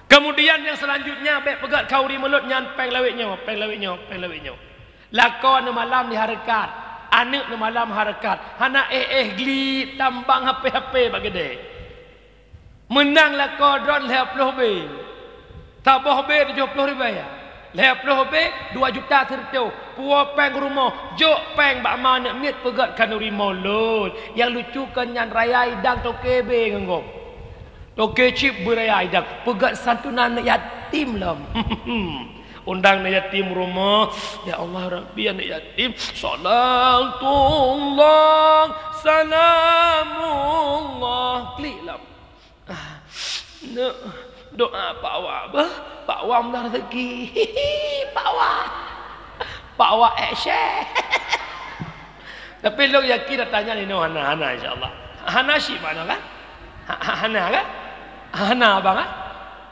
Keumudian nyang seulanjutnya, bék peugét khauri mulod nyan péng lawét nyoe, péng lawét nyoe, péng lawét nyoe. Lakoe neumalam di hareukat, aneuk neumalam hareukat. Hana éh-éh glik, tambang hapé-hapé bak keudè. Meunang lakoe droen lhèe plôh bé. Saboh bé tujoh plôh ribèe. Lhèe plôh bé dua juta sireutôh. Puwoe péng rumoh, jok péng bak ma aneuk miet peugét khanuri mulod. Nyang lucu kon nyan raya idang toke bé ngon gob. Toke chip beuraya idang, peugét santunan aneuk yatim lom. Undang aneuk yatim rumoh, "Ya Allah Rabbi, aneuk yatim, salatullah, salamullah." Klik lom. Ah, neuk, Doa Pak Wak, beuh, Pak Wak meunan rezeki. Pak Wak. Pak Wak ék syèh. Tapi lôn yakin ata nyan inoe hana, hana, insya Allah. Hana syik makna kan? Ha, ha, hana kan? Hana abang kan?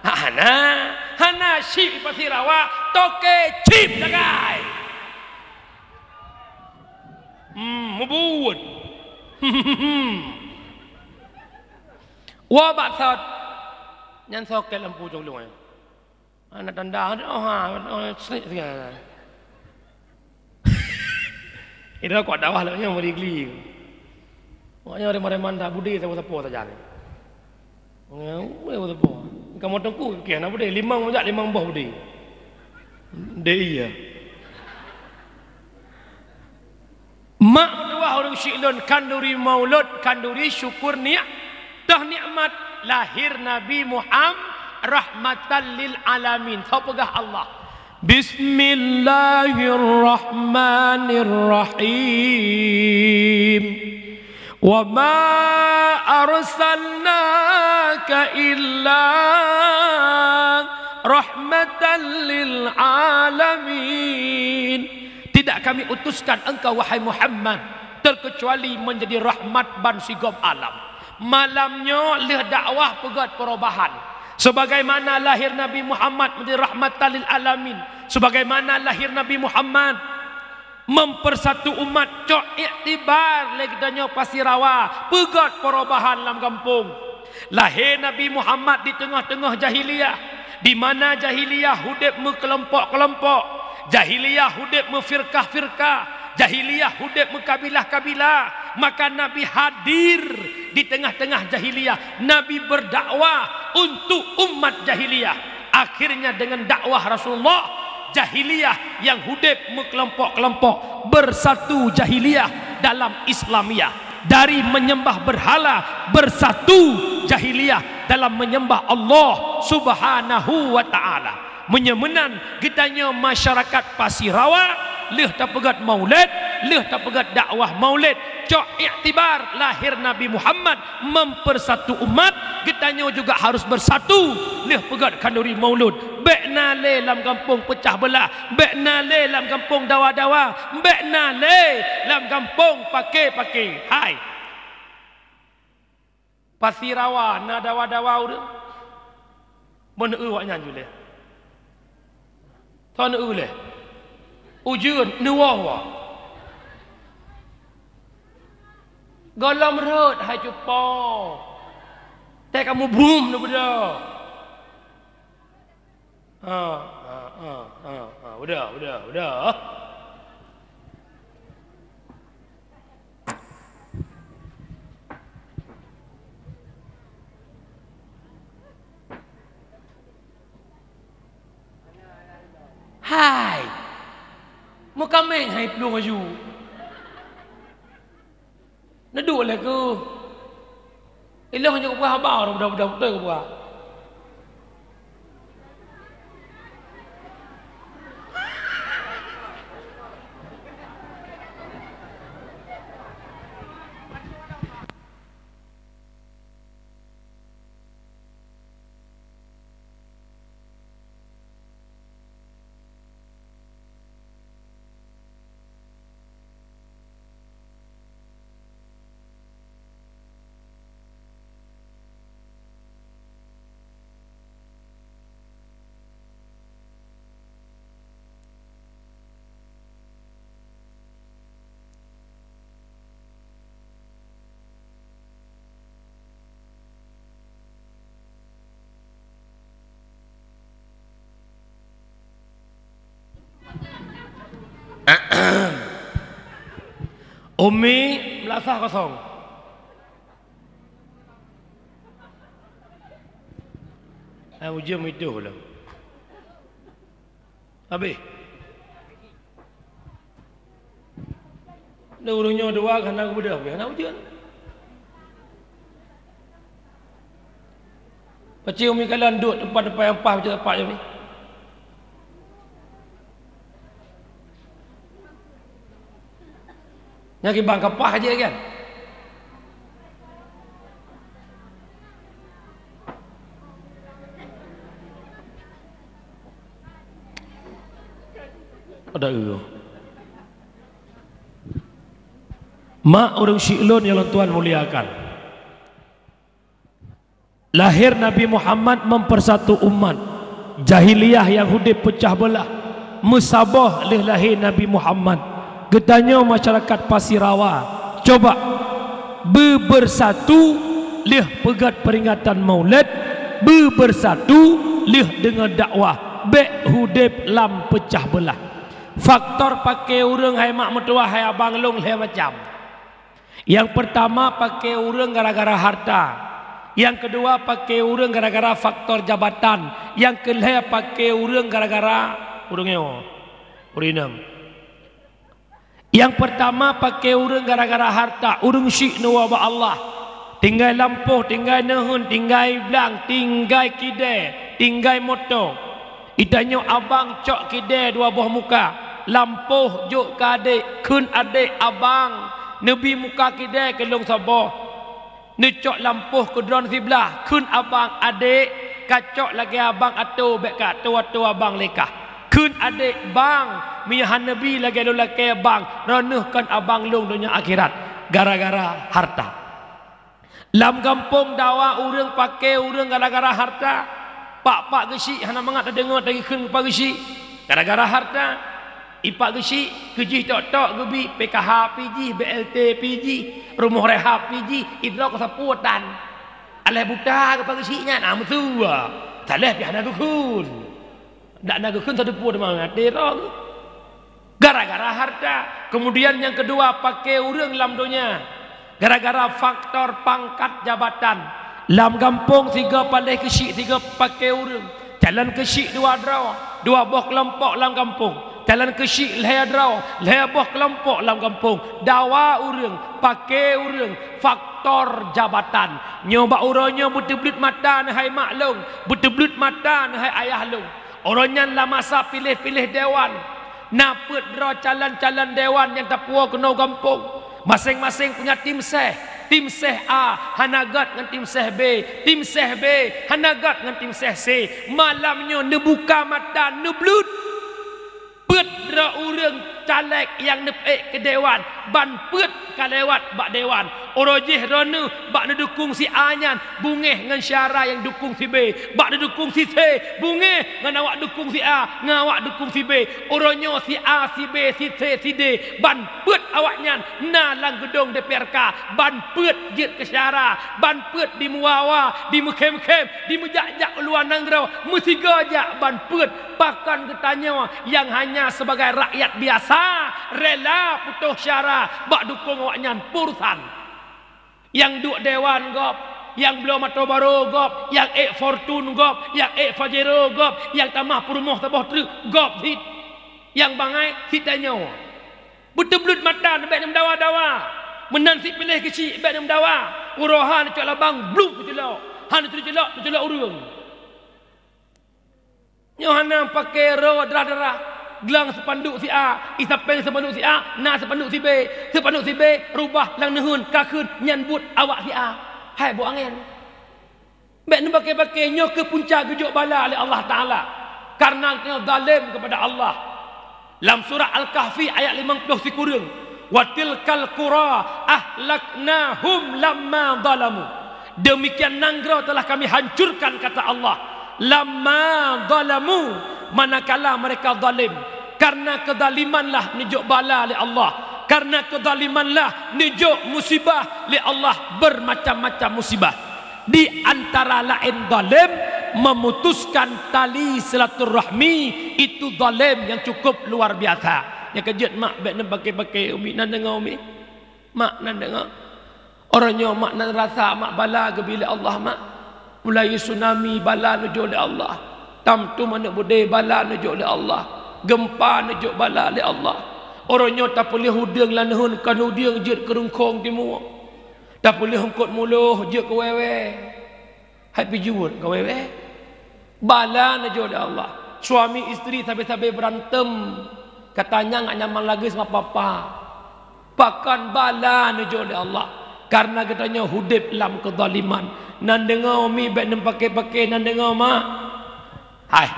Ha, hana. Hana syik pasti rawa, toke chip dagai. Hmm, mubuet. Wa baksot. Nyan soket lampu cong lôn. Ana tanda, oh, ha, oh, sneak singa. Ida kuat dakwah lagèe nyan bri geli. Maknanya reman-reman dah budi sapo-sapo saja ni. Ngeu, sapo-sapo. Kamoe teungku, keh, na budi, limong jak, limong boh budi. Deh, iya. Mak meutuwah ureueng syik lôn, khanduri maulud, khanduri syukur ni-, toh nikmat lahir Nabi Muham-, rahmatan lil alamin. Soe peugah Allah? Bismillahirrahmanirrahim. Wa ma arsalnaka illa rahmatan lil alamin. Tidak Kami utuskan engkau, wahai Muhammad, terkecuali menjadi rahmat ban sigom alam. Malam nyoe lheueh dakwah peugöt perubahan. Sebagaimana lahir Nabi Muhammad menjadi rahmatan lil alamin, sebagaimana lahir Nabi Muhammad mempersatu umat, cok iktibar lé geutanyoe Pasirawa, peugöt perubahan lam gampông. Lahé Nabi Muhammad di teungoh-teungoh jahiliyah, di mana jahiliyah udép meukelompok-kelompok, jahiliyah udép meufirkah-firkah, jahiliyah udép meukabilah-kabilah. Maka Nabi hadir di tengah-tengah jahiliyah. Nabi berdakwah untuk umat jahiliyah. Akhirnya dengan dakwah Rasulullah, jahiliyah yang udép meukelompok-kelompok bersatu jahiliyah dalam Islamiyah. Dari menyembah berhala bersatu jahiliyah dalam menyembah Allah Subhanahu wa Ta'ala. Meunyoe meunan geutanyoe masyarakat Pasirawa, lheueh tapeugöt maulid, lheueh tapeugöt dakwah maulid, cok iktibar lahir Nabi Muhammad mempersatu umat, geutanyoe juga harus bersatu lheueh peugöt khanduri maulud. Bèk na lé lam gampông peucah beulah, bèk na lé lam gampông dawa-dawa, bèk na lé lam gampông paké-paké. Hai! Pasirawa na dawa-dawa ureueng? Meuneu awaknyan ju lé. Tho neu lé. Ujeuen neuwoe-woe. Gohlom rhot hai cupo. Teuh kamoe brum neubeudôh. Ha, ha, ha, ha, ha. Udah, udah, udah. Hai. Meukaméng hai plueng aju. Neuduek lé keuh. Ilong nyoe kupeugah haba, budak-budak beutôi kupeugah. Umi, meulasah kosong. Ai, ujeuen meuidoh lom. Habéh. Di ureueng nyoe dua ka hana geubeudôh, hana ujeuen. Pacé umi kalon duek teumpat-teumpat nyang paih, pacé teumpat nyoe ni. Nyan kiban kapah jih kan? Ada eu. Mak ureuëng syiek lôn nyang lôn tuan muliakan. Lahir Nabi Muhammad mempersatu umat. Jahiliyah nyang udeb peucah beulah, meusaboh lheueh lahé Nabi Muhammad. Geutanyoe masyarakat Pasirawa, coba beubersatu lheueh peugét peuringatan Maulid, beubersatu lheueh deungon dakwah, bék udeb lam peucah beulah. Faktor paké ureuëng hai mak meutuwah hai abang lôn lhée macam. Nyang peurtama paké ureuëng gara-gara harta. Nyang keudua paké ureuëng gara-gara faktor jabatan. Nyang keulhée paké ureuëng gara-gara ureuëng nyoe, ureuëng inong. Nyang peurtama paké ureuëng gara-gara harta, ureuëng syiek neuwoe bak Allah. Tinggai lampôh, tinggai neuheun, tinggai blang, tinggai kidée, tinggai moto. Geutanyoe abang cok kidée dua boh muka, lampôh jok keu adék, kheun adék abang, neubi muka kidée keu lôn saboh. Neucok lampôh keu droeneuh siblah, kheun abang adék, kacok lagée abang atô bék ka atô-atô abang lé kah. Kheun adék bang, meunyoe hana neubi lagée lôn lakée bang, droeneuh kon abang lôn donya akhirat, gara-gara harta. Lam gampông dawa ureuëng paké ureuëng gara-gara harta. Pak-pak geuchik hana mangat tadeungoe tagikheun keu pak geuchik gara-gara harta. Ipak geuchik keujih tok-tok geubi P K H pih jih, B L T pih jih, rumoh rehab pih jih, idroe keu sapeue tan. Alah buta keu pak geuchik nyan, ah, meutuwah. Salah pih hana geukheun. Dak na geukheun sadeupue teuma até roh. Gara-gara harta. Kemudian nyang keudua, paké ureuëng lam donya. Gara-gara faktor pangkat jabatan. Lam gampông sigoe paléh keuchik sigoe paké ureuëng. Calon keuchik dua droe, dua boh keulompok lam gampông. Calon keuchik lhée droe, lhée boh keulompok lam gampông. Dawa ureuëng, paké ureuëng, faktor jabatan. Nyoe bak uroe nyoe beuteubleuet mata neuh hai mak lôn, beuteubleuet mata neuh hai ayah lôn. Uroe nyan lam masa piléh-piléh dewan, na peuet droe calon-calon dewan nyang tapuwoe keunoe gampông. Maséng-maséng punya tim seh. Tim seh A hana göt ngon tim seh B. Tim seh B hana göt ngon tim seh C. Malam nyoe neubuka mata neubleuet. Peuet droe ureuëng caleg nyang neupeuék keu dewan, ban peuet ka lewat bak dewan. Uroe jih droeneuh bak neudukung si A nyan beungéh ngon syedara nyang dukung si B, bak neudukung si C beungéh ngon awak dukung si A ngon awak dukung si B. Uroe nyoe si A, si B, si C, si D, ban peuet awaknyan na lam geudong D P R K, ban peuet jeuet keu syedara, ban peuet dimeuwawa, dimeukhém-khém, dimeujak-jak u luwa nanggroe, meusigoe jak ban peuet. Pakon geutanyoe nyang hanya sebagai rakyat biasa rela putôh syedara bak dukung awaknyan peurusan. Nyang duek dewan gob, nyang bloe moto barô gob, nyang ék Fortuner gob, nyang ék Pajero gob, nyang tamah peurumoh saboh treuk gob cit. Nyang bangai cit tanyoe. Beuteubleuet mata, bék neumeudawa-dawa. Meunan cit piléh keuchik, bék neumeudawa. Uroe han cok labang, bluk teuculok. Han teuculok, teuculok ureuëng. Nyoe hana paké roe darah-darah. Glang seupanduk si A, isapéng seupanduk si A, na seupanduk si B. Seupanduk si B rubah lam neuheun, ka kheun nyan buet awak si A. Hai buet angén. Bék neupaké-paké, nyoe keuh punca geujok bala lé Allah Taala. Kareuna geutanyoe zalém keupada Allah. Lam surah Al-Kahfi ayat limong ploh sikureueng, "Wa tilkal qura ahlaknahum lamma zalamu." Demikian nanggroe telah Kami hancurkan, kata Allah, "lamma zalamu," manakala mereka zalim. Karena kezalimanlah neujok bala lé Allah. Karena kezalimanlah neujok musibah lé Allah, bermacam-macam musibah. Di antara laén zalim, memutuskan tali silaturahmi, itu zalim yang cukup luar biasa. Nyang keujeuet mak bék neupaké-paké, umi nan deungoe umi. Mak nan deungoe. Uroe nyoe mak nan rasa mak bala geubi lé Allah mak. Mulai tsunami bala neujok lé Allah. Tam tum aneuk beudé bala neujok lé Allah. Gempa neujok bala lé Allah. Uroe nyoe tapeuleueh udeueng lam neuheun kon udeueng jeuet keu rungkong timu. Tapeuleueh eungkot muloh jeuet keu wèe-wèe. Hai pih jeuet keu wèe-wèe. Bala neujok lé Allah. Suami istri sabe-sabe beurantem. Katanya nggak nyaman lagi sama papa. Pakon bala neujok lé Allah. Karena geutanyoe udeb lam kezaliman. Nan deungoe umi bék neupaké-paké nan deungoe mak. Hai.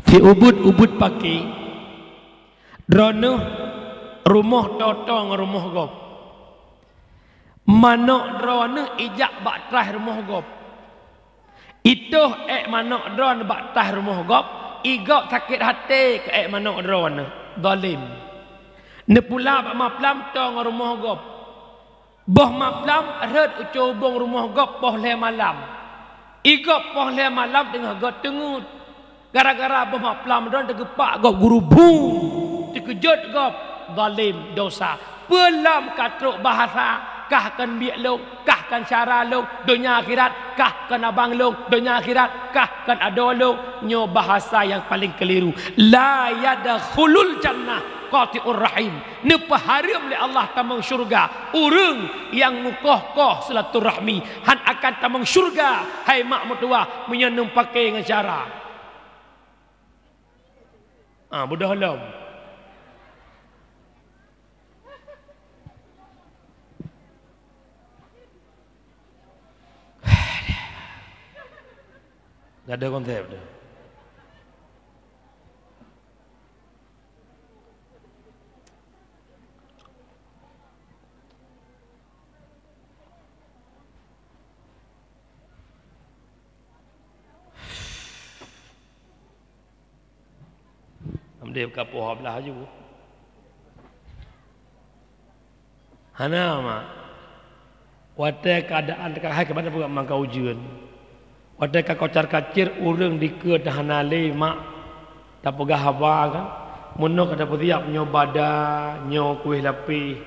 Si ubit-ubit paké. Droeneueh rumoh toe-toe ngon rumoh gob. Manök droeneueh ijak bak traih rumoh gob. Itoh ék manök droeneueh bak traih rumoh gob, igob sakét até keu ék manök droeneueh, zalim. Neupula bak maplam toe ngon rumoh gob. Boh maplam rhot u cubong rumoh gob poh lhée malam. Igob poh lhée malam teungoh göt teungeut. Gara-gara boh maplam droeneueh teugeupak gob gurubung, teukeujot gob, zalim, dosa. Peue lom ka trok bahasa, kah kon biek lôn, kah kon syara lôn, donya akhirat, kah kon abang lôn, donya akhirat, kah kon adoe lôn. Nyoe bahasa nyang paleng keuliru. La yadkhulul jannah qati'ur rahim. Neupeuhareuem lé Allah tamong syeuruga ureuëng nyang meukoh-koh silaturahmi. Han akan tamong syeuruga, hai mak meutuwah, meunyoe neupaké ngon syara. Ah, beudôh lom. Gak ada konsep tu. Amdeh ka poh blah laju. Hana, mak. Watée keuadaan teuka hai keuban peugah mangka ujeuen. Watée ka kocar-kacir ureuëng dikeue teuhana lé, mak, tapeugah haba kan. Meunoe ka tapeusiab nyoe bada, nyoe kueh lapéh.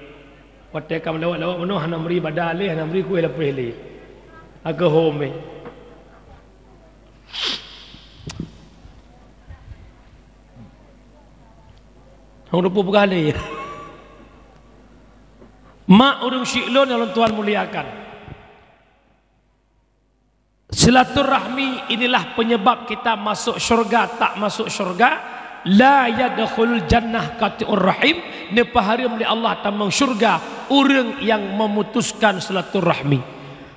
Watée ka meulewat-lewat meunoe hana meuri bada lé, hana meuri kueh lapéh lé. Akhé hom. Hong rupu peugah lé. Mak ureuëng syiek lôn nyang lôn tuan muliakan. Silaturahmi inilah penyebab kita masuk syurga, tak masuk syurga. La yadkhul jannah qati'ur rahim. Neupeuhareuem lé Allah tamong syurga ureuëng nyang memutuskan silaturahmi.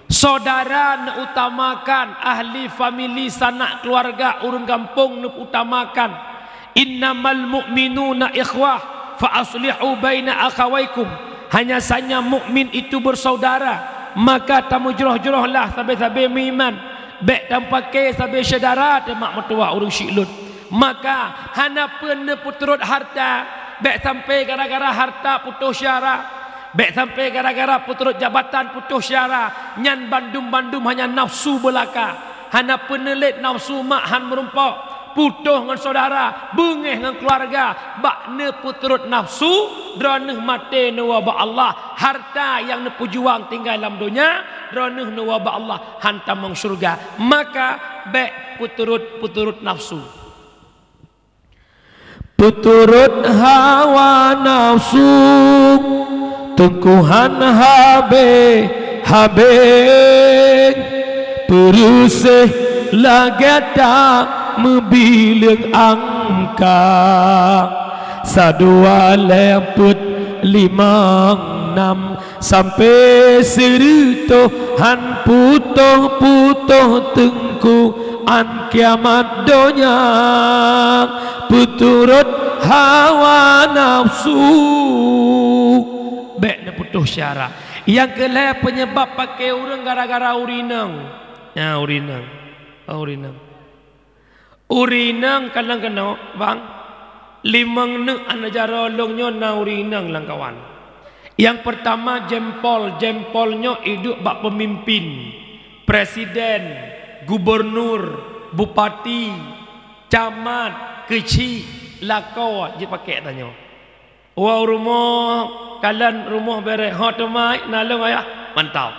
Saudara neuutamakan, ahli famili, sanak keluarga, ureuëng gampông neuutamakan. Innamal mu'minuna ikhwah, fa aslihu baina akhawaikum. Hanya saja mukmin itu bersaudara, maka tameujroh-jrohlah sabe-sabe meuiman. Bék tameupake sabe syedara, teuh mak meutuwah ureuëng syiek lôn. Maka hana peuneupeuturot harta, bék sampai gara-gara harta putôh syara. Bék sampai gara-gara peuturot jabatan putôh syara, nyan bandum-bandum hanya nafsu beulaka. Hana peuneulét nafsu mak han meurumpok, putôh ngon saudara, beungéh ngon keuluwarga, bak neupeuturot nafsu, droeneueh maté neuwoe bak Allah. Harta nyang neupeujuang tinggai lam donya, droeneueh neuwoe bak Allah, han tamong syeuruga. Maka bék peuturot-peuturot nafsu. Peuturot hawa nafsu, teungku han habéh-habéh, peureuséh lagée ta meubileueng angka. Sadua lhée peuet limong nam sampai sireutôh han putôh-putôh teungku án kiamat donya peuturot hawa nafsu. Bék neuputôh syara. Nyang keulhée peunyeubab paké ureuëng gara-gara urineueng. Nya urineueng. Oh, urineueng. Urineueng kadang keunoe, bang, limong neuk aneuk jaroe lôn nyoe na urineueng lam kawan. Nyang peurtama jempol, jempol nyoe iduek bak peumimpin, presiden, gubernur, bupati, camat, keuchik, lakoe jipakée tanyoe. Woe u rumoh, kalon rumoh béréh, ho teuma na lôn ayah, mantap.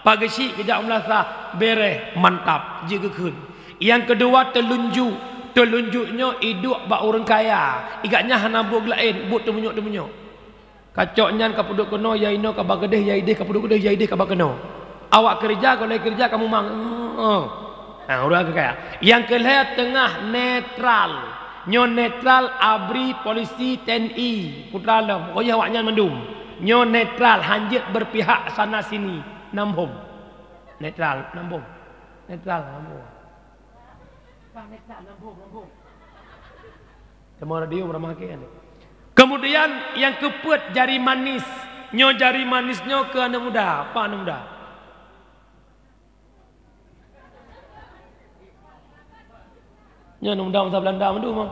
Pageuchik geujak u meulasah, béréh, mantap, jeuet geukheun. Nyang keudua teulunjuk, teulunjuk nyoe iduek bak ureuëng kaya, igak nyan hana buet geulaén, buet teumenyok-teumenyok. Kacok nyan ka peuduek keunoe, ya inoe ka ba keudeh, ya ideh ka peuduek keudeh, ya ideh ka ba keunoe. Awak keureuja, gohlée keureuja ka mumang. Heeh. Ha, ureuëng kaya. Nyang keulhée teungoh netral. Nyoe netral, abri, polisi, T N I, putra lom. Pokoknya awak nyan mandum. Nyoe netral, hanjeuet berpihak sana sini. Nambom. Netral, nambom. Netral, nambom. Bang, netral, nambom, nambom. Teuma radio ramah ke ni. Keumudian nyang keupeuet jari manis. Nyoe jari manis nyoe keu aneuk muda. Apa aneuk muda? Nyoe aneuk muda masa Belanda mandum, ah.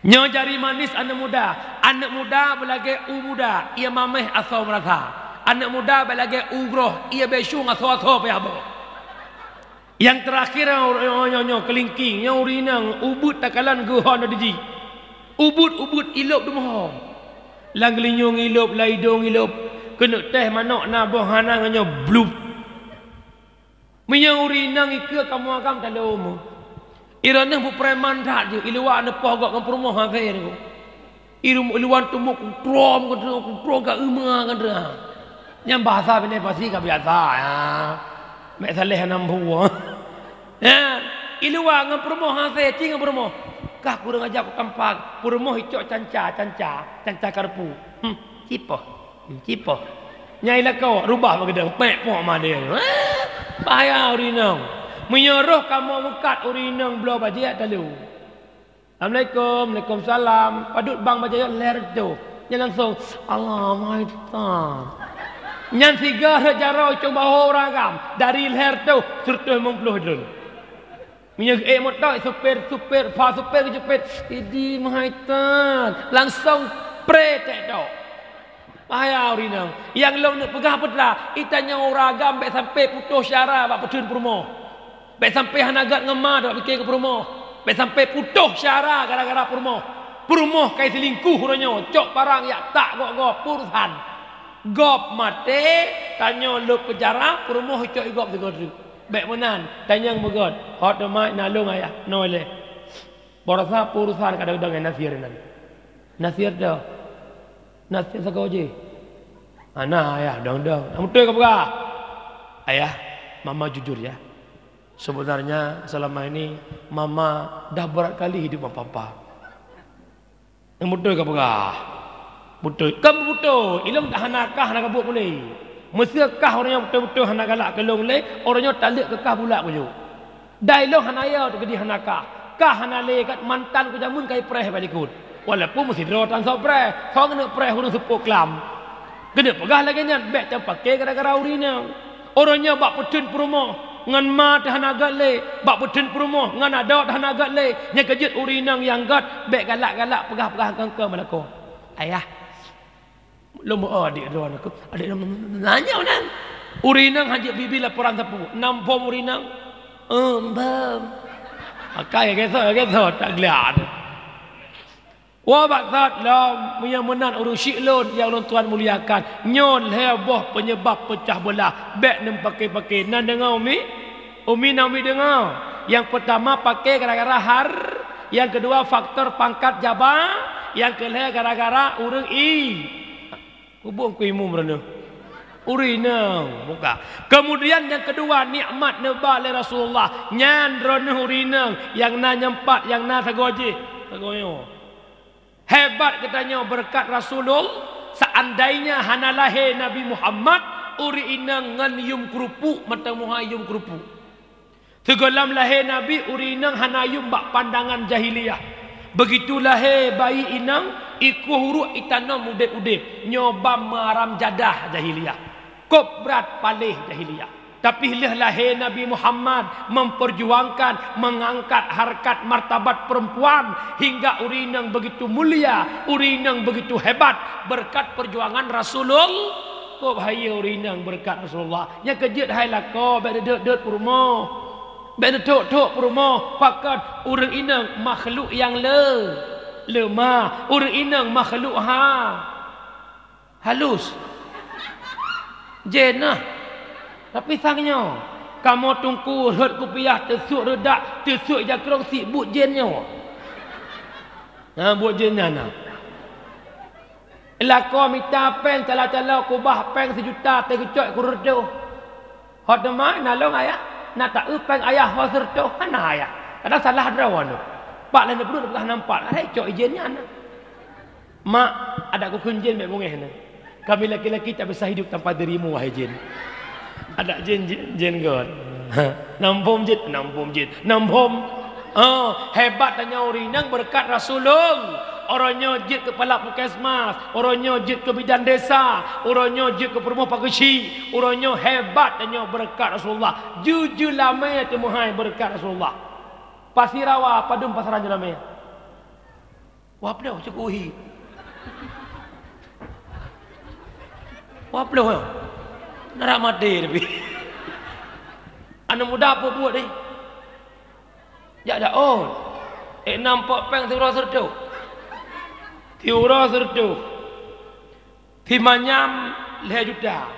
Nyoe jari manis aneuk muda. Aneuk muda beulagée u muda, ie mameh asoe meurasa. Aneuk muda beulagée u groh, ie bésueng asoe-asoe payah boh. Nyang teurakhir nyoe, nyoe, nyoe, nyoe keulingking, nyoe ureueng inong ubeuet takalon geuhon di jih. Ubeuet-ubeuet ilop dum ho. Lam geulinyueng ilop, lam idong ilop, keuneuk teh manok na boh hana ngon nyoe blub. Meunyoe ureueng inong ikeue kamoe agam talom. Iroh neuh beupreman that jih, iluwa neupoh gob ngon peurumoh hasé nyoe. Irum iluwan tumbok kutroe, kutroe, kutroe ka euma kan dah. Nyang bahasa Bini Pasi ka biasa, ya. Mek Saleh nam buah. Ya, iluwa ngon peurumoh hasé, ci ngon peurumoh. Kah kurang ajar kampak, peurumoh icok canca, canca, canca karpu. Hmm, cipoh. Hmm, cipoh. Nyai lakoe rubah bak geudong, pek poh madé. Bahaya ureueng inong. Meunyoe roh kamoe meukat ureueng inong bloe bajée talu. Assalamualaikum, waalaikumsalam. Padub bang bajée lhèe reutôh. Nyan langsung, "Allah, mai ta." Nyan sigoe rhot jaroe cong bahô ureueng agam, dari lhèe reutôh, seureutôh limong ploh droen. Meunyoe geuék moto, supir, supir, pha supir geujeuet, "Idi, meuhai tan." Langsung pré tek tok. Bahaya ureueng inong. Nyang lôn neuk peugah peue teuma, geutanyoe ureueng agam bèk sampai putôh syara bak peutheun peurumoh. Bèk sampai hana gèt ngon ma bak pike keu peurumoh. Bèk sampai putôh syara gara-gara peurumoh. Peurumoh kai seulingkuh uroe nyoe, cok parang jak tak gob-gob, peurusan. Gob maté, tanyoe lôb keu jara, peurumoh icok igob sigoe treuk. Bèk meunan, tanyong beugöt. Hot teuma na lôn ayah, noe lé. Baroesa peurusan kadang-kadang ngon Nasir nan. Nasir dah. Nasir sagoe jih. Hana ayah, dong-dong. Nyang beutôi kapeugah. Ayah, mama jujur ya. Sebenarnya selama ini mama dah berat kali hidup tanpa papa. Nyang beutôi kapeugah. Beutôi. Kan beutôi. Ilôn dah hana kah, hana kabuet puléh. Meuseu kah uroe nyoe beutôi-beutôi hana galak keu lôn lé, uroe nyoe taleuek keu kah bulak kujok. Dai lôn hana yo teukeudi hana kah. Kah hana lé kat mantan ku jameun kai preh bak likot. Walaupun meusidroe tan soe preh, soe keuneuk preh ureueng seupôt klam. Keuneuk peugah lagèe nyan, bèk tapake gara-gara ureueng inong. Uroe nyoe bak peutheun peurumoh, ngon ma teuh hana gèt lé, bak peutheun peurumoh, ngon adoe teuh hana gèt lé, nyang keu jeuet ureueng inong nyang gèt, bèk galak-galak peugah-peugah keu-keu meulakoe. Ayah, lôn meu adék droe nyoe, adék droe nyoe nanya nyan. Ureueng inong hana jeuet bi-bi laporan sapeue, nam phom ureueng inong? Em, phom. Akai geuh soe, geuh soe, tak gleh. Wah, bak that lom, meunyoe meunan ureueng syik lôn nyang lôn tuan muliakan, nyoe lhèe boh peunyebab peucah beulah, bèk neupake-pake. Na deungoe, Umi? Umi na Umi deungoe? Nyang peutama pake gara-gara har-, nyang keudua faktor pangkat jaba, nyang keulhèe gara-gara ureueng i-, hubung ku imum droeneuh. Ureueng inong, buka. Keumudian nyang keudua nikmat neuba lé Rasulullah, nyan droeneuh ureueng inong nyang na nyang pat, nyang na sagoe jih, sagoe nyoe. Hebat geutanyoe beureukat Rasulul-, seandainya hana lahé Nabi Muhammad, ureueng inong ngon yum keurupuk, mata muha yum keurupuk. Sigohlom lahé Nabi, ureueng inong hana yum bak pandangan jahiliyah. Beugitu lahé bayi inong, ikueh uruek itanom udeb-udeb, nyoe ban meuharam jadah jahiliyah. Kop brat paléh jahiliyah. Tapi lheueh lahé Nabi Muhammad memperjuangkan, mengangkat harkat martabat perempuan hingga ureueng inong begitu mulia, ureueng inong begitu hebat berkat perjuangan Rasulul-, kop hayeue ureueng inong berkat Rasulullah. Nyang keu jeuet hai lakoe, bèk neudeuet-deuet peurumoh. Bèk neuthok-thok peurumoh, pakon ureueng inong makhluk nyang le-, leumah, ureueng inong makhluk ha-, halus. Jén nah. Tapi sang nyoe, kamoe teungku rhot kupiah, teusuek reudak, teusuek jakrong, sik buet jén nyoe. Ha, buet jén nyan na. Lakoe mita péng calo-calo, kubah péng sijuta, teuh geucok keu reutôh. Ho teuma na lôn ayah, na taeu péng ayah ho sireutôh, hana ayah. Kadang salah droe nyoe. Pak lheueh neupeuduek neupeugah nam pat, hai cok ijén nyan. Mak, adak kukheun jén bèk beungéh nyoe. Kami laki-laki tak bisa hidup tanpa dirimu, wahai jén. Adak jén, jén, jén göt. Nam phom jén, nam phom jén, nam phom. Oh, hebat tanyoe ureueng inong beureukat Rasulullah. Uroe nyoe jeuet keu kepala puskesmas, uroe nyoe jeuet keu bidan desa, uroe nyoe jeuet keu peurumoh pageue syiek, uroe nyoe hebat tanyoe beureukat Rasulullah. Jeuet-jeuet lamé teumeuhai beureukat Rasulullah. Pasi rawa padum pasaran jeulamé. Waploh cukôp hi. Waploh nyoe. Nara maté tapi. Aneuk muda peue buet deh. Jak daon. Eh, nam pok péng siuroe sireutôh. Siuroe sireutôh. Simanyam lhèe juta.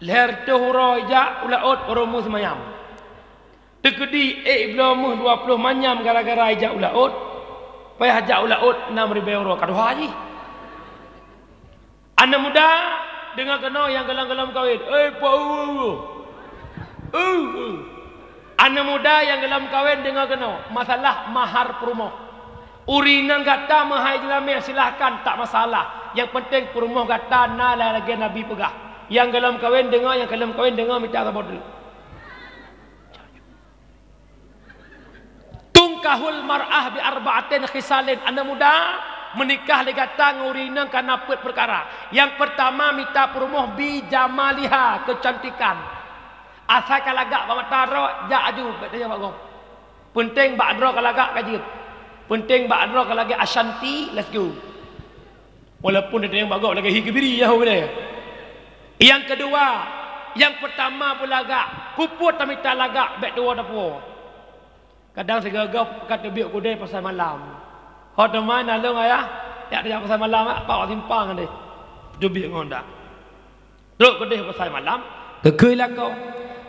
Lhèe reutôh uroe jak u laôt baroe meu simanyam. Teukeudi ék bloe méuh dua ploh manyam gara-gara ijak u laôt, payah jak u laôt nam ribèe uroe ka tuha jih. Aneuk muda, deungö keunoe nyang golom-golom kawén, "Oi, po, eu, eu, eu, eu." Aneuk muda nyang golom kawén, deungö keunoe, masalah mahar peurumoh. Ureueng inong gata meuhai jeulamé, silahkan, tak masalah. Nyang peunteng peurumoh gata na lagèe Nabi peugah. Nyang golom kawén deungö, nyang golom kawén deungö, mita saboh treuk. Tunkahul mar'ah bi arba'atin khisalin. Aneuk muda, meunikah lé gata ngon ureueng inong kareuna peuet peukara. Nyang peurtama, mita peurumoh bi jamaliha, keucantikan. Asai ka lagak bak mata droe, jak aju, bèk tanyong bak gob. Peunteng bak droe ka lagak ka jeuet. Peunteng bak droe ka lagèe Ashanti, let's go. Walaupun tanyong bak gob lagèe hi keubiri, ya, ho, beudé. Nyang keudua, nyang peurtama beulagak, keupeue tamita lagak, bèk tuwoe tapuwoe. Kadang sigoe-goe ka teubiet keudè pasai malam. Ho teuma na lôn ayah, jak tajak pasai malam, bak simpang deh. Teubiet ngon dak. Trok keudeh pasai malam, geukheun lakoe.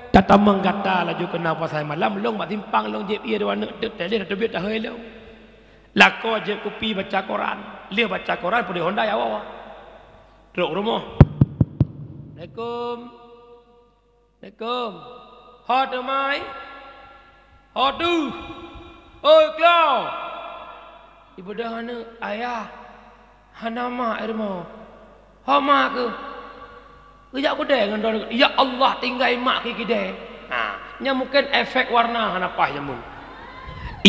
Tatamong gata laju keunoe pasai malam, lôn bak simpang lôn jieb ié dua aneuk teuk, teubiet tahôi lôn. Lakoe jieb kupi baca koran, lheueh baca koran peudeh honda ya woe. Trok rumoh. Assalamualaikum. Assalamualaikum. Ho teumai? Ho tu? Oi, klo! Ibeudôh aneuk, ayah. Hana mak i rumoh. Ho mak keuh? Geujak keudè ngon droeneuh, ya Allah, tinggai mak keu keudè. Ha, nyan mungken efek warna hana paih jameun.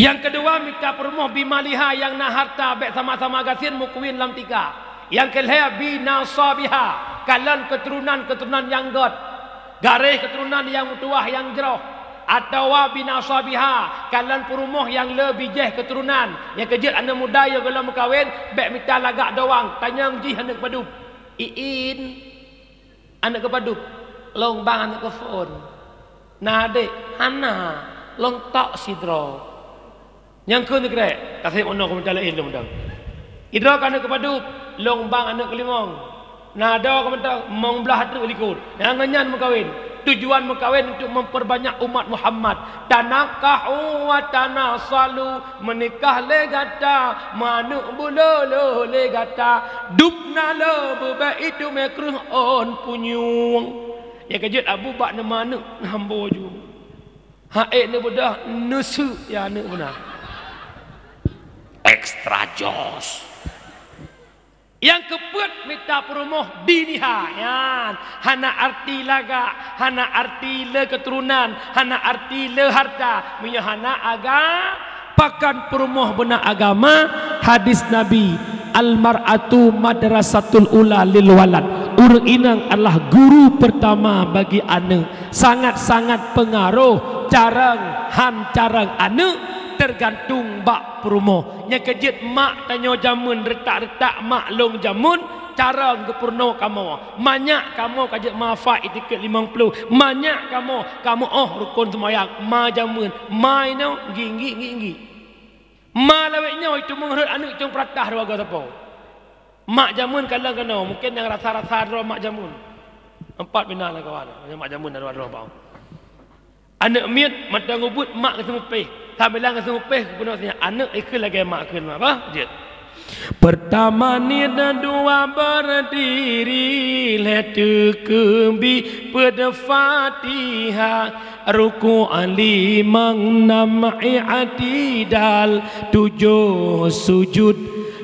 Nyang keudua, mita peurumoh bimaliha nyang na harta, bèk sama-sama gasien meukuwin lam tika. Nyang keulhèe, binasabiha, kalon keuturonan-keuturonan nyang gèt. Garéh keuturonan nyang meutuwah nyang jroh, atawa binasabiha, kalon peurumoh nyang le bijèh keuturonan. Nyang keujeuet aneuk muda nyang gohlom meukawen, bèk mita lagak doang, tanyong jih aneuk padub. Iin, aneuk keupadub, lôn bang aneuk keuphôn. Na adék, hana, lôn tok sidroe. Nyang kheun sikrek, kaseb unoe keumeunteuk laén lôn mantong. Idroe ka aneuk keupadub, lôn bang aneuk keulimong. Na droe keumeunteuk mong blaih treuk likot. Nyang ngon nyan meukawen. Tujuan meukawen untuk memperbanyak umat Muhammad. Tanakahu wa tanasalu, meunikah lé gata, meuaneuk beulolo lé gata. Dub na le beubèk itu meukreueh ôn punyueng. Nyang keujeuet Abu Bak neuma aneuk hamba ju. Hak ék neubeudôh neuseuk ya aneuk beuna. Extra jos. Nyang keupeuet mita peurumoh diniha nyan. Hana arti lagak, hana arti le keuturonan, hana arti le harta. Meunyoe hana aga, pakon peurumoh beuna agama, hadis Nabi, "Al-mar'atu madrasatul ula lil walad." Ureueng inong adalah guru pertama bagi aneuk. Sangat-sangat peungaroh carông han carông aneuk teugantung bak peurumoh. Nyang keujeuet mak tanyoe jameun reutak-reutak mak lôn jameun carông geupeurunoe kamoe. Manyak kamoe ka jeuet mafa itikeuet limong ploh. Manyak kamoe ka meu'oh rukon seumayang ma jameun. Ma inoe ngi, ngi, ngi, ngi. Ma lawét nyoe itu meungeurhot aneuk cong peuratah dua goe sapo. Mak jameun kalon keunoe, mungken nyang rasa-rasa droe mak jameun. Empat pih na lam kawan, mak jameun na droe-droe bang. Aneuk miet mantong ubit mak geuseumeupéh. Sambilan geuseumeupéh geupeunong sinyak aneuk ikheun lagèe mak kheun mak bah jeuet. Pertama niet, dua berdiri, lhèe teukeubi peuet Fatihah, rukuk limong, nam i'tidal, tujoh sujud,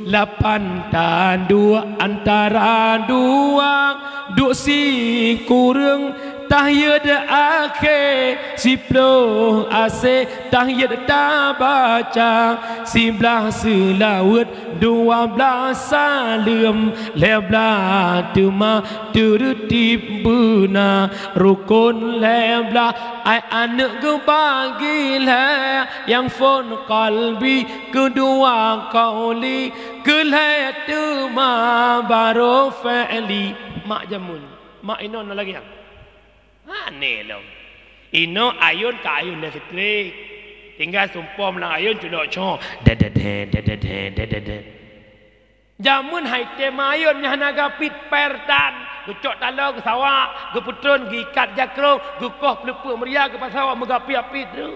lapan tanduk antara dua, duek sikureueng, Tahyet akhé siploh asé, tahyet tabaca siblaih seulaweuet, dua blaih saleuem, lhée blaih teuma teureutib beuna. Rukon lhée blaih, ai aneuëk geubagi lhée, nyang phôn qalbi, keudua qauli, keulhée teuma barô fi'li. Mak jameun, mak inoe na lagée nyan. Aneh lom. Inoe ayôn ka ayôn listrik. Tinggai sumpom lam ayôn culok cok. Dedede, dedede, dedede. Jameun hai tém ayôn nyang hana gapit per tan. Geucok taloe geusawak, geupeutron geuikat jakrong, geukoh peuleupeuk meuria geupasawa meugapit-apit tu.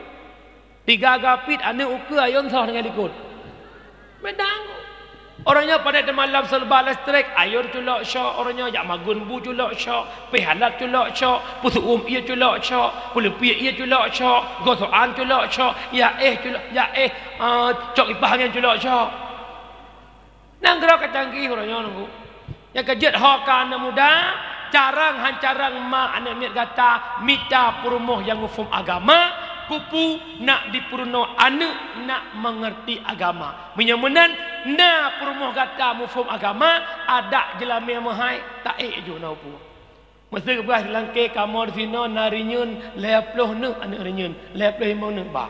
Tiga gapit aneuëk ukeue ayôn soh tinggai likot. Meudang. Uroe nyoe padahai teuma lam seuleuba listrik, ayôn culok cok, uroe nyoe jak magun bu culok cok, pih alat culok cok, peuseuuem ié culok cok, peuleupiek ié culok cok, gosokan culok cok, ya éh culok, ya éh, ah, cok ipah angén culok cok. Nanggroe ka canggih uroe nyoe nunggu. Nyang ka jeuet ho ka aneuëk muda, carang han carang ma aneuëk miet gata mita peurumoh nyang muphom agama, kupu nak dipeurunoe aneuëk nak meungeurti agama. Meunyoe meunan na peurumoh gata muphom agama, adak jeulamé meuhai, taék ju na upu. Meuseu geupeugah silangké kamoe disinoe na reunyeun lhée ploh neuëk aneuëk reunyeun, lhée ploh limong neuëk ba.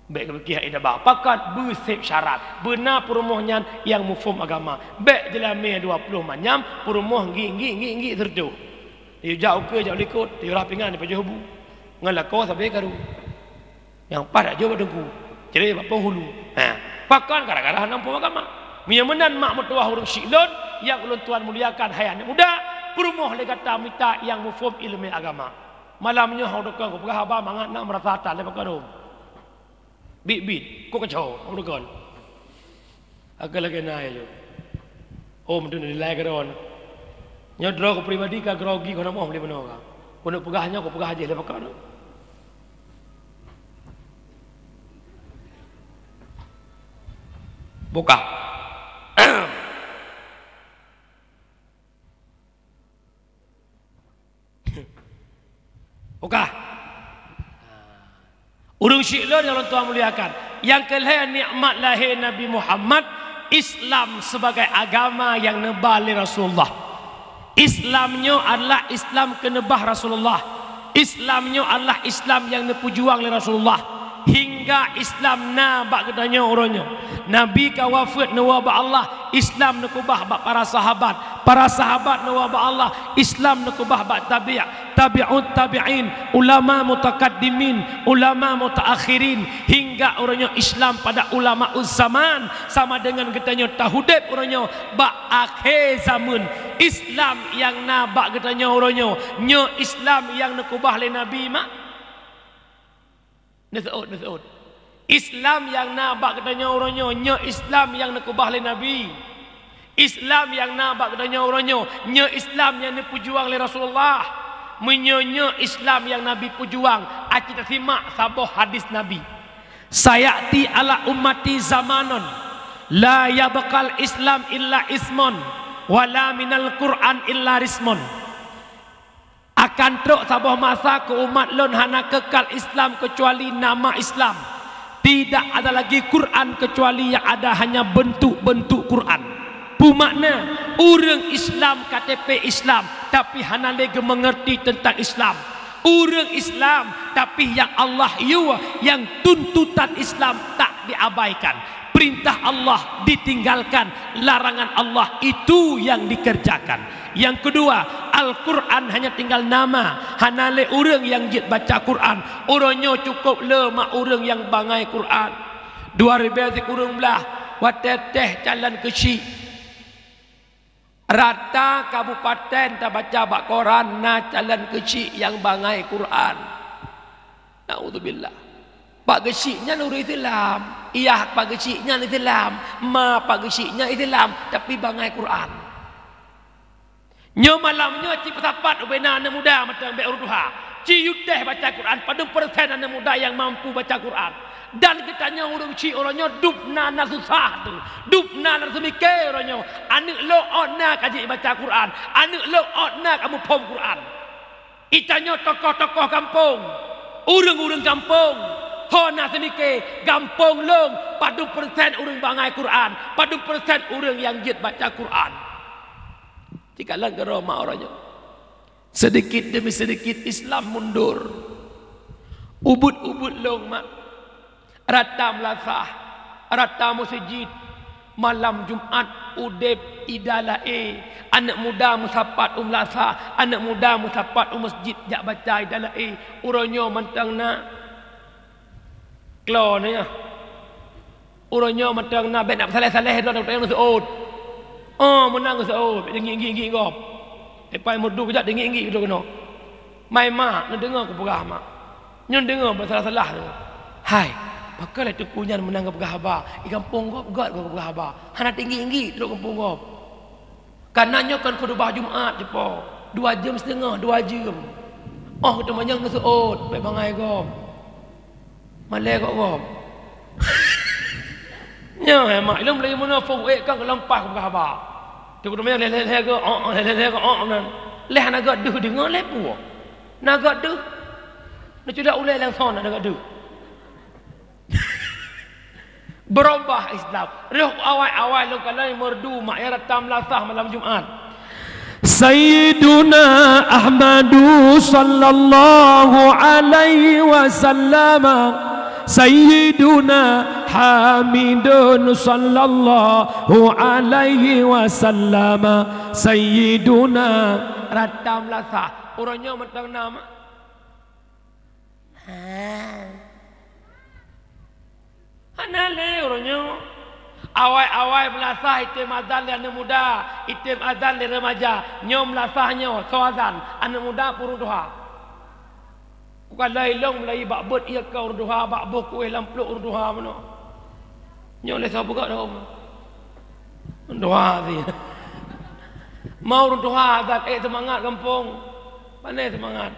Bék geupiké hai daba, pakat beuseb syarat, beuna peurumoh nyan nyang muphom agama. Bék jeulamé dua ploh manyam peurumoh ngiek-ngiek ngiek-ngiek sireutôh. Tiyue jak ukeue jak likot, tiyue rah pingan dipajoh bu. Ngon lakoe sabe karu. Nyang paih dak jok bak teungku, cre bak penghulu. Ha, pakon gara-gara hana muphom agama. Meunyoe meunan mak meutuwah ureuëng syik lôn nyang ulôn tuan muliakan hai aneuëk muda, peurumoh lé gata mita nyang muphom iéleumé agama. Malam nyoe hong dukon kupeugah haba mangat na meurasa that lé pakon hom. Bit-bit, kok keucoe hong dukon. Akai lagée na ilée. Oh, meuteun nilai keudroe. Nyoe droe keu pribadi ka grogi keu na moh lé bunoe ka. Keuneuk peugah nyoe, kupeugah jih lé pakon. Buka. Oke. Ureuëng syik lôn nyang lôn tuan muliakan. Nyang keulhée nikmat lahé Nabi Muhammad, Islam sebagai agama nyang neuba lé Rasulullah. Islam nyoe adalah Islam keuneubah Rasulullah. Islam nyoe adalah Islam nyang neupeujuang lé Rasulullah. Hingga Islam na bak geutanyoe uroe nyoe. Nabi ka wafeuet neuwoe bak Allah, Islam neukeubah bak para sahabat. Para sahabat neuwoe bak Allah, Islam neukeubah bak tabi', tabi'ut tabi'in, ulama mutakaddimin, ulama mutaakhirin, hingga uroe nyoe Islam pada ulama zaman sama deungon geutanyoe taudeb uroe nyoe bak akhé zameun. Islam nyang na bak geutanyoe uroe nyoe, nyoe Islam nyang neukeubah lé Nabi mak. Neuseuôt, neuseuôt. Islam nyang na bak geutanyoe uroe nyoe, nyoe Islam nyang neukeubah lé Nabi. Islam nyang na bak geutanyoe uroe nyoe, nyoe Islam nyang neupeujuang lé Rasulullah. Meunyoe nyoe Islam nyang Nabi peujuang, aci tasimak saboh hadis Nabi. "Sayati ala ummati zamanun la yabqal Islam illa ismun, wala minal Qur'an illa rismun." Akan trok saboh masa keu umat lôn hana keukal Islam keucuali nama Islam. Tidak ada lagi Quran keucuali yang ada hanya bentuk-bentuk Quran. Peumakna, ureuëng Islam K T P Islam, tapi hana lé geumeungeurti teuntang Islam. Ureuëng Islam, tapi nyang Allah yue, nyang tuntutan Islam tak diabaikan. Perintah Allah ditinggalkan, larangan Allah itu yang dikerjakan. Nyang keudua, Al-Quran hanya tinggal nama, hana lé ureuëng nyang jeuet baca Quran. Uroe nyoe cukôp le mak ureuëng nyang bangai Quran. Dua ribée sikureueng blaih, watée teh calon keuchik, rata kabupaten tabaca bak koran na calon keuchik nyang bangai Quran. Naudzubillah. Pak geuchik nyan ureuëng Islam, yah pak geuchik nyan Islam, ma pak geuchik nyan Islam, tapi bangai Quran. Nyoe malam nyoe ci peusapat ubena aneuëk muda mantong bék ureuëng tuha. Ci yue teh baca Quran, padum persen aneuëk muda nyang mampu baca Quran. Dan geutanyoe ureuëng chik uroe nyoe dub na, na susah tu. Dub na, na seumiké uroe nyoe. Aneuëk lôn ôt na ka jeuet baca Quran. Aneuëk lôn ôt na ka muphom Quran. Itanyoe tokoh-tokoh gampông, ureuëng-ureuëng gampông, ho na seumike gampông lôn padum persen ureuëng bangai Quran, padum persen ureuëng nyang jeuet baca Quran. Cikalan keudroe mak uroe nyoe. Sedikit demi sedikit Islam mundur. Ubit-ubit lôn mak. Rata meulasah, rata meuseujid, malam Jumat udeb ida laé, aneuëk muda meusapat u meulasah, aneuëk muda meusapat u meuseujid jak baca ida laé. Uroe nyoe mantong na. Klo na ya. Uroe nyoe mantong na, bék na peusaléh-saléh droe, droe meuseujid. Oh, meunan meuseujid, bék deungiek-ngiek gob. Leupah meudu keujak deungiek-ngiek droe keunoe. Mai mak, neudeungoe kupeugah mak. Nyoe deungoe beusalah-salah tu. Hai, pakon lé teungku nyan meunan geupeugah haba? I gampông gob göt geupeugah haba. Hana tinggi-tinggi trok gampông gob. Kana nyoe kon khutubah Jumat jipo. Dua jeuem siteungoh, dua jeuem. Oh, geuteumanyong geuseuôt, bék bangai gob. Malée gob-gob. Nyoe, hai mak, ilôn lagée meunoe phon ék kan geulompah geupeugah haba. Teungku teumanyong lhée-lhée gob, oh, lhée-lhée gob, oh, nan. Lhée hana göt deuh deungoe lé peue. Na göt deuh. Neucudak ulée langsong na göt deuh. Beurubah Islam. Rôh awai-awai lôn kalon meurdu mak ya rata meulasah malam Jumat. Sayyiduna Ahmadu sallallahu alaihi wasallam. Sayyiduna Hamidun sallallahu alaihi wasallam. Sayyiduna rata meulasah. Uroe nyoe mantong na mak. Ha. Hana lé uroe nyoe. Awai-awai meulasah item azan lé aneuëk muda, item azan lé remaja. Nyoe meulasah nyoe, soe azan, aneuëk muda peue ureuëng tuha. Kukalon ilôn meulayeue bak beuet ié keu ureuëng tuha, bak boh kuéh lam pluek ureuëng tuha meunoe. Nyoe lé soe peugah dah ureuëng tuha sih. Mau ureuëng tuha azan, ék seumangat gampông. Pane seumangat.